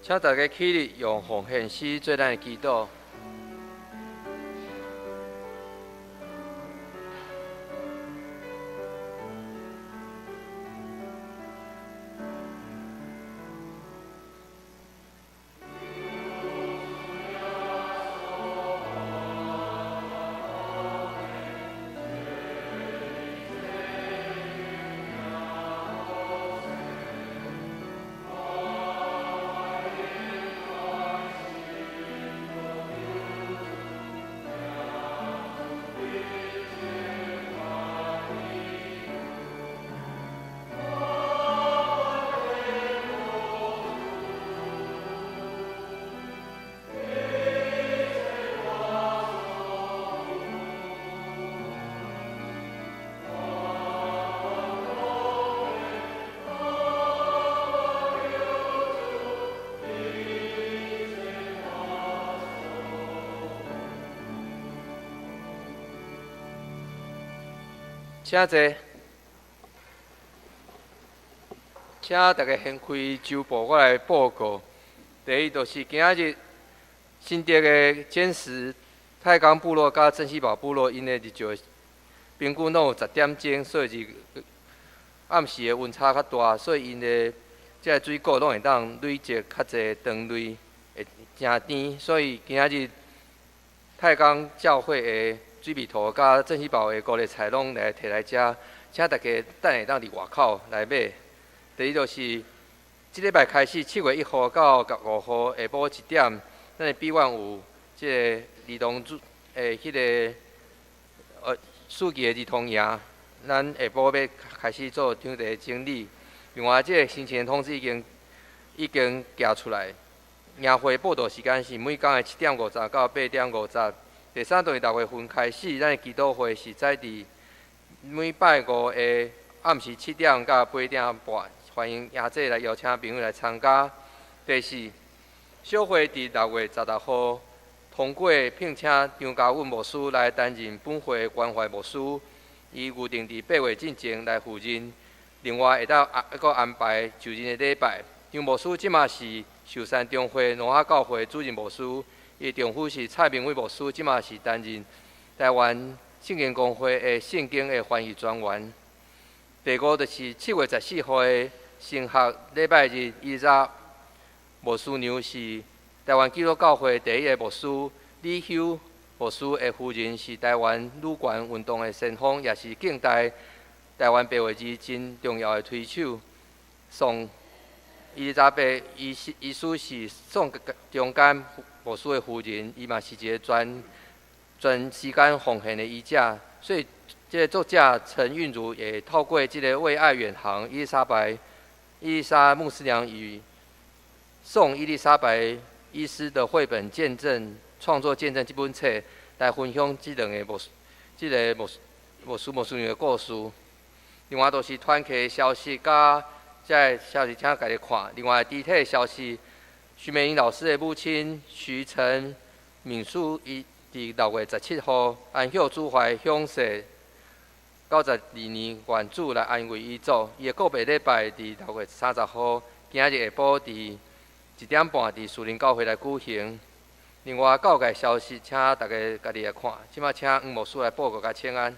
請大家起立，用奉獻詩做咱的祈禱。請坐，請大家掀開週報，我來報告。第一，就是今仔日新竹的尖石太鋼部落佮鎮西堡部落，𪜶的日照平均攏有10點鐘，所以是暗時的溫差較大，所以𪜶的這个水果攏會當累積較濟糖類，會誠甜。所以今仔日太鋼教會的水蜜桃佮鎮西堡的高麗菜攏來提來遮，請大家等會當佇外口來買。第二就是這禮拜開始，7月1號到15號下晡1點，咱的美苑有這个兒童主的彼个暑期的兒童營，咱下晡欲開始做場地整理。另外，這个行前通知已經寄出來。營會報到時間是每工的7點50到8點50。第三，就是6月份開始，咱的祈禱會是在佇每拜五的暗時7點到8點半，歡迎亞姐來邀請朋友來參加。第四，小會佇6月16號通過聘請張家穩牧師來擔任本會的關懷牧師，伊預定佇8月進前來赴任。另外，會當閣安排就任的禮拜。張牧師這馬是壽山中會挪亞教會主任牧師，伊丈夫是蔡明偉牧師，這馬是擔任台灣聖經公會的聖經的翻譯專員。第五，就是7月14號的神學禮拜日，伊扎牧師娘是台灣基督教會第一个牧師李休牧師的夫人，是台灣女權運動的先鋒，也是近代台灣白話字真重要的推手。宋伊麗莎白醫師是宋中間牧師的夫人，伊嘛是一个全時間奉獻的醫者，所以這个作者陳韻如也透過這个為愛遠航，伊麗莎牧師娘與宋伊麗莎白醫師的繪本見證創作見證這本冊來分享這兩个牧師，這个牧師娘的故事。另外，就是團契的消息，佮這个消息，請家己看。另外，肢體的消息，徐美英老師的母親徐陳敏淑，伊佇6月17號安息主懷享壽92年，願主來安慰伊祖。伊的告別禮拜佇6月30號，今仔日下晡佇1點半佇樹林教會來舉行。另外，教界消息，請大家家己來看。這馬請黃牧師來報告佮請安。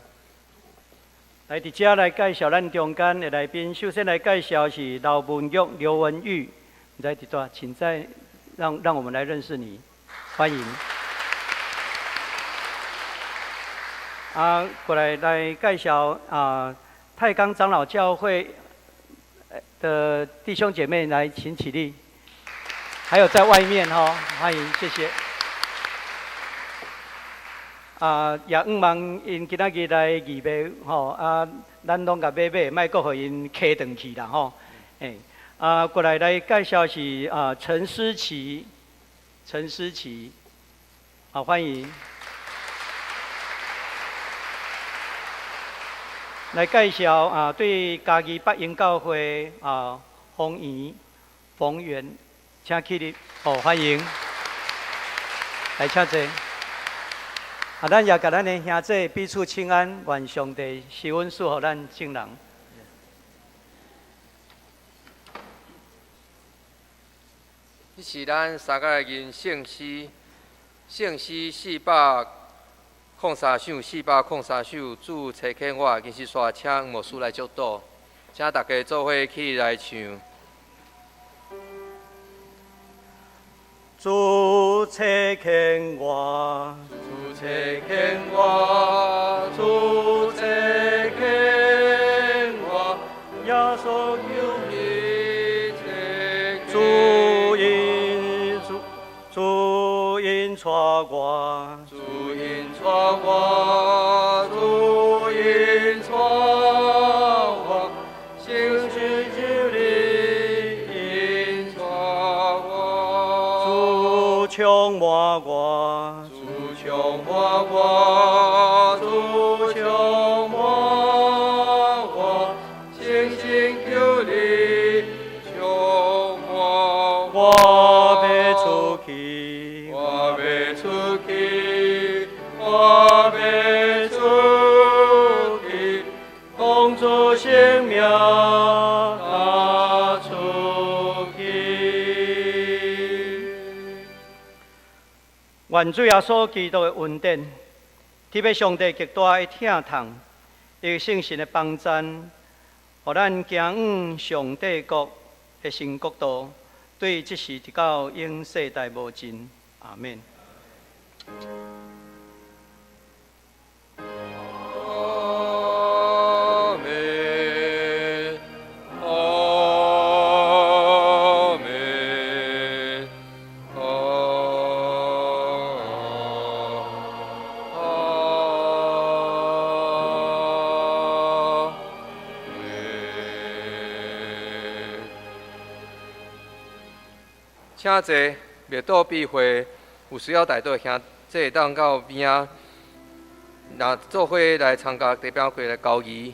來，佇遮來介紹咱中間的來賓。首先來介紹是劉文玉、劉文玉，來佇遮，請在讓我們來認識你，歡迎。啊，過來介紹啊，太鋼長老教會的弟兄姐妹來，請起立。還有在外面吼，歡迎，謝謝。啊，也向望𪜶今仔日來義賣吼，啊，咱攏共買買，莫閣予𪜶騎轉去啦吼。欸，啊，過來介紹是啊陳思琪，陳思琪，好，歡迎。來介紹啊，對嘉義北營教會啊，馮怡、馮源，請起立，好，歡迎。來，請坐。啊，咱也共咱的兄弟彼此請安，願上帝施恩賜予咱眾人。這是咱三個人聖詩，聖詩403首，403首，主差遣我，其實煞請牧師來祝禱，請大家做伙起來唱。主差遣我，主差遣我，主差遣我，耶穌求你差遣。主因帶我，主因帶我，主因帶我，聖神求你引帶我。主充滿我，主充滿我，主充滿我，誠心求你充滿我。我欲出去，我欲出去，我欲出去，願主耶穌基督的恩典，天父上帝極大的疼痛，伊聖神的幫贊，予咱行往上帝國的新國度，對這時直到永世代無盡。阿們。阿們，阿們，阿們。請坐，默禱必會，有需要代禱的兄弟會當到邊仔，若做伙來參加地餅會的交誼。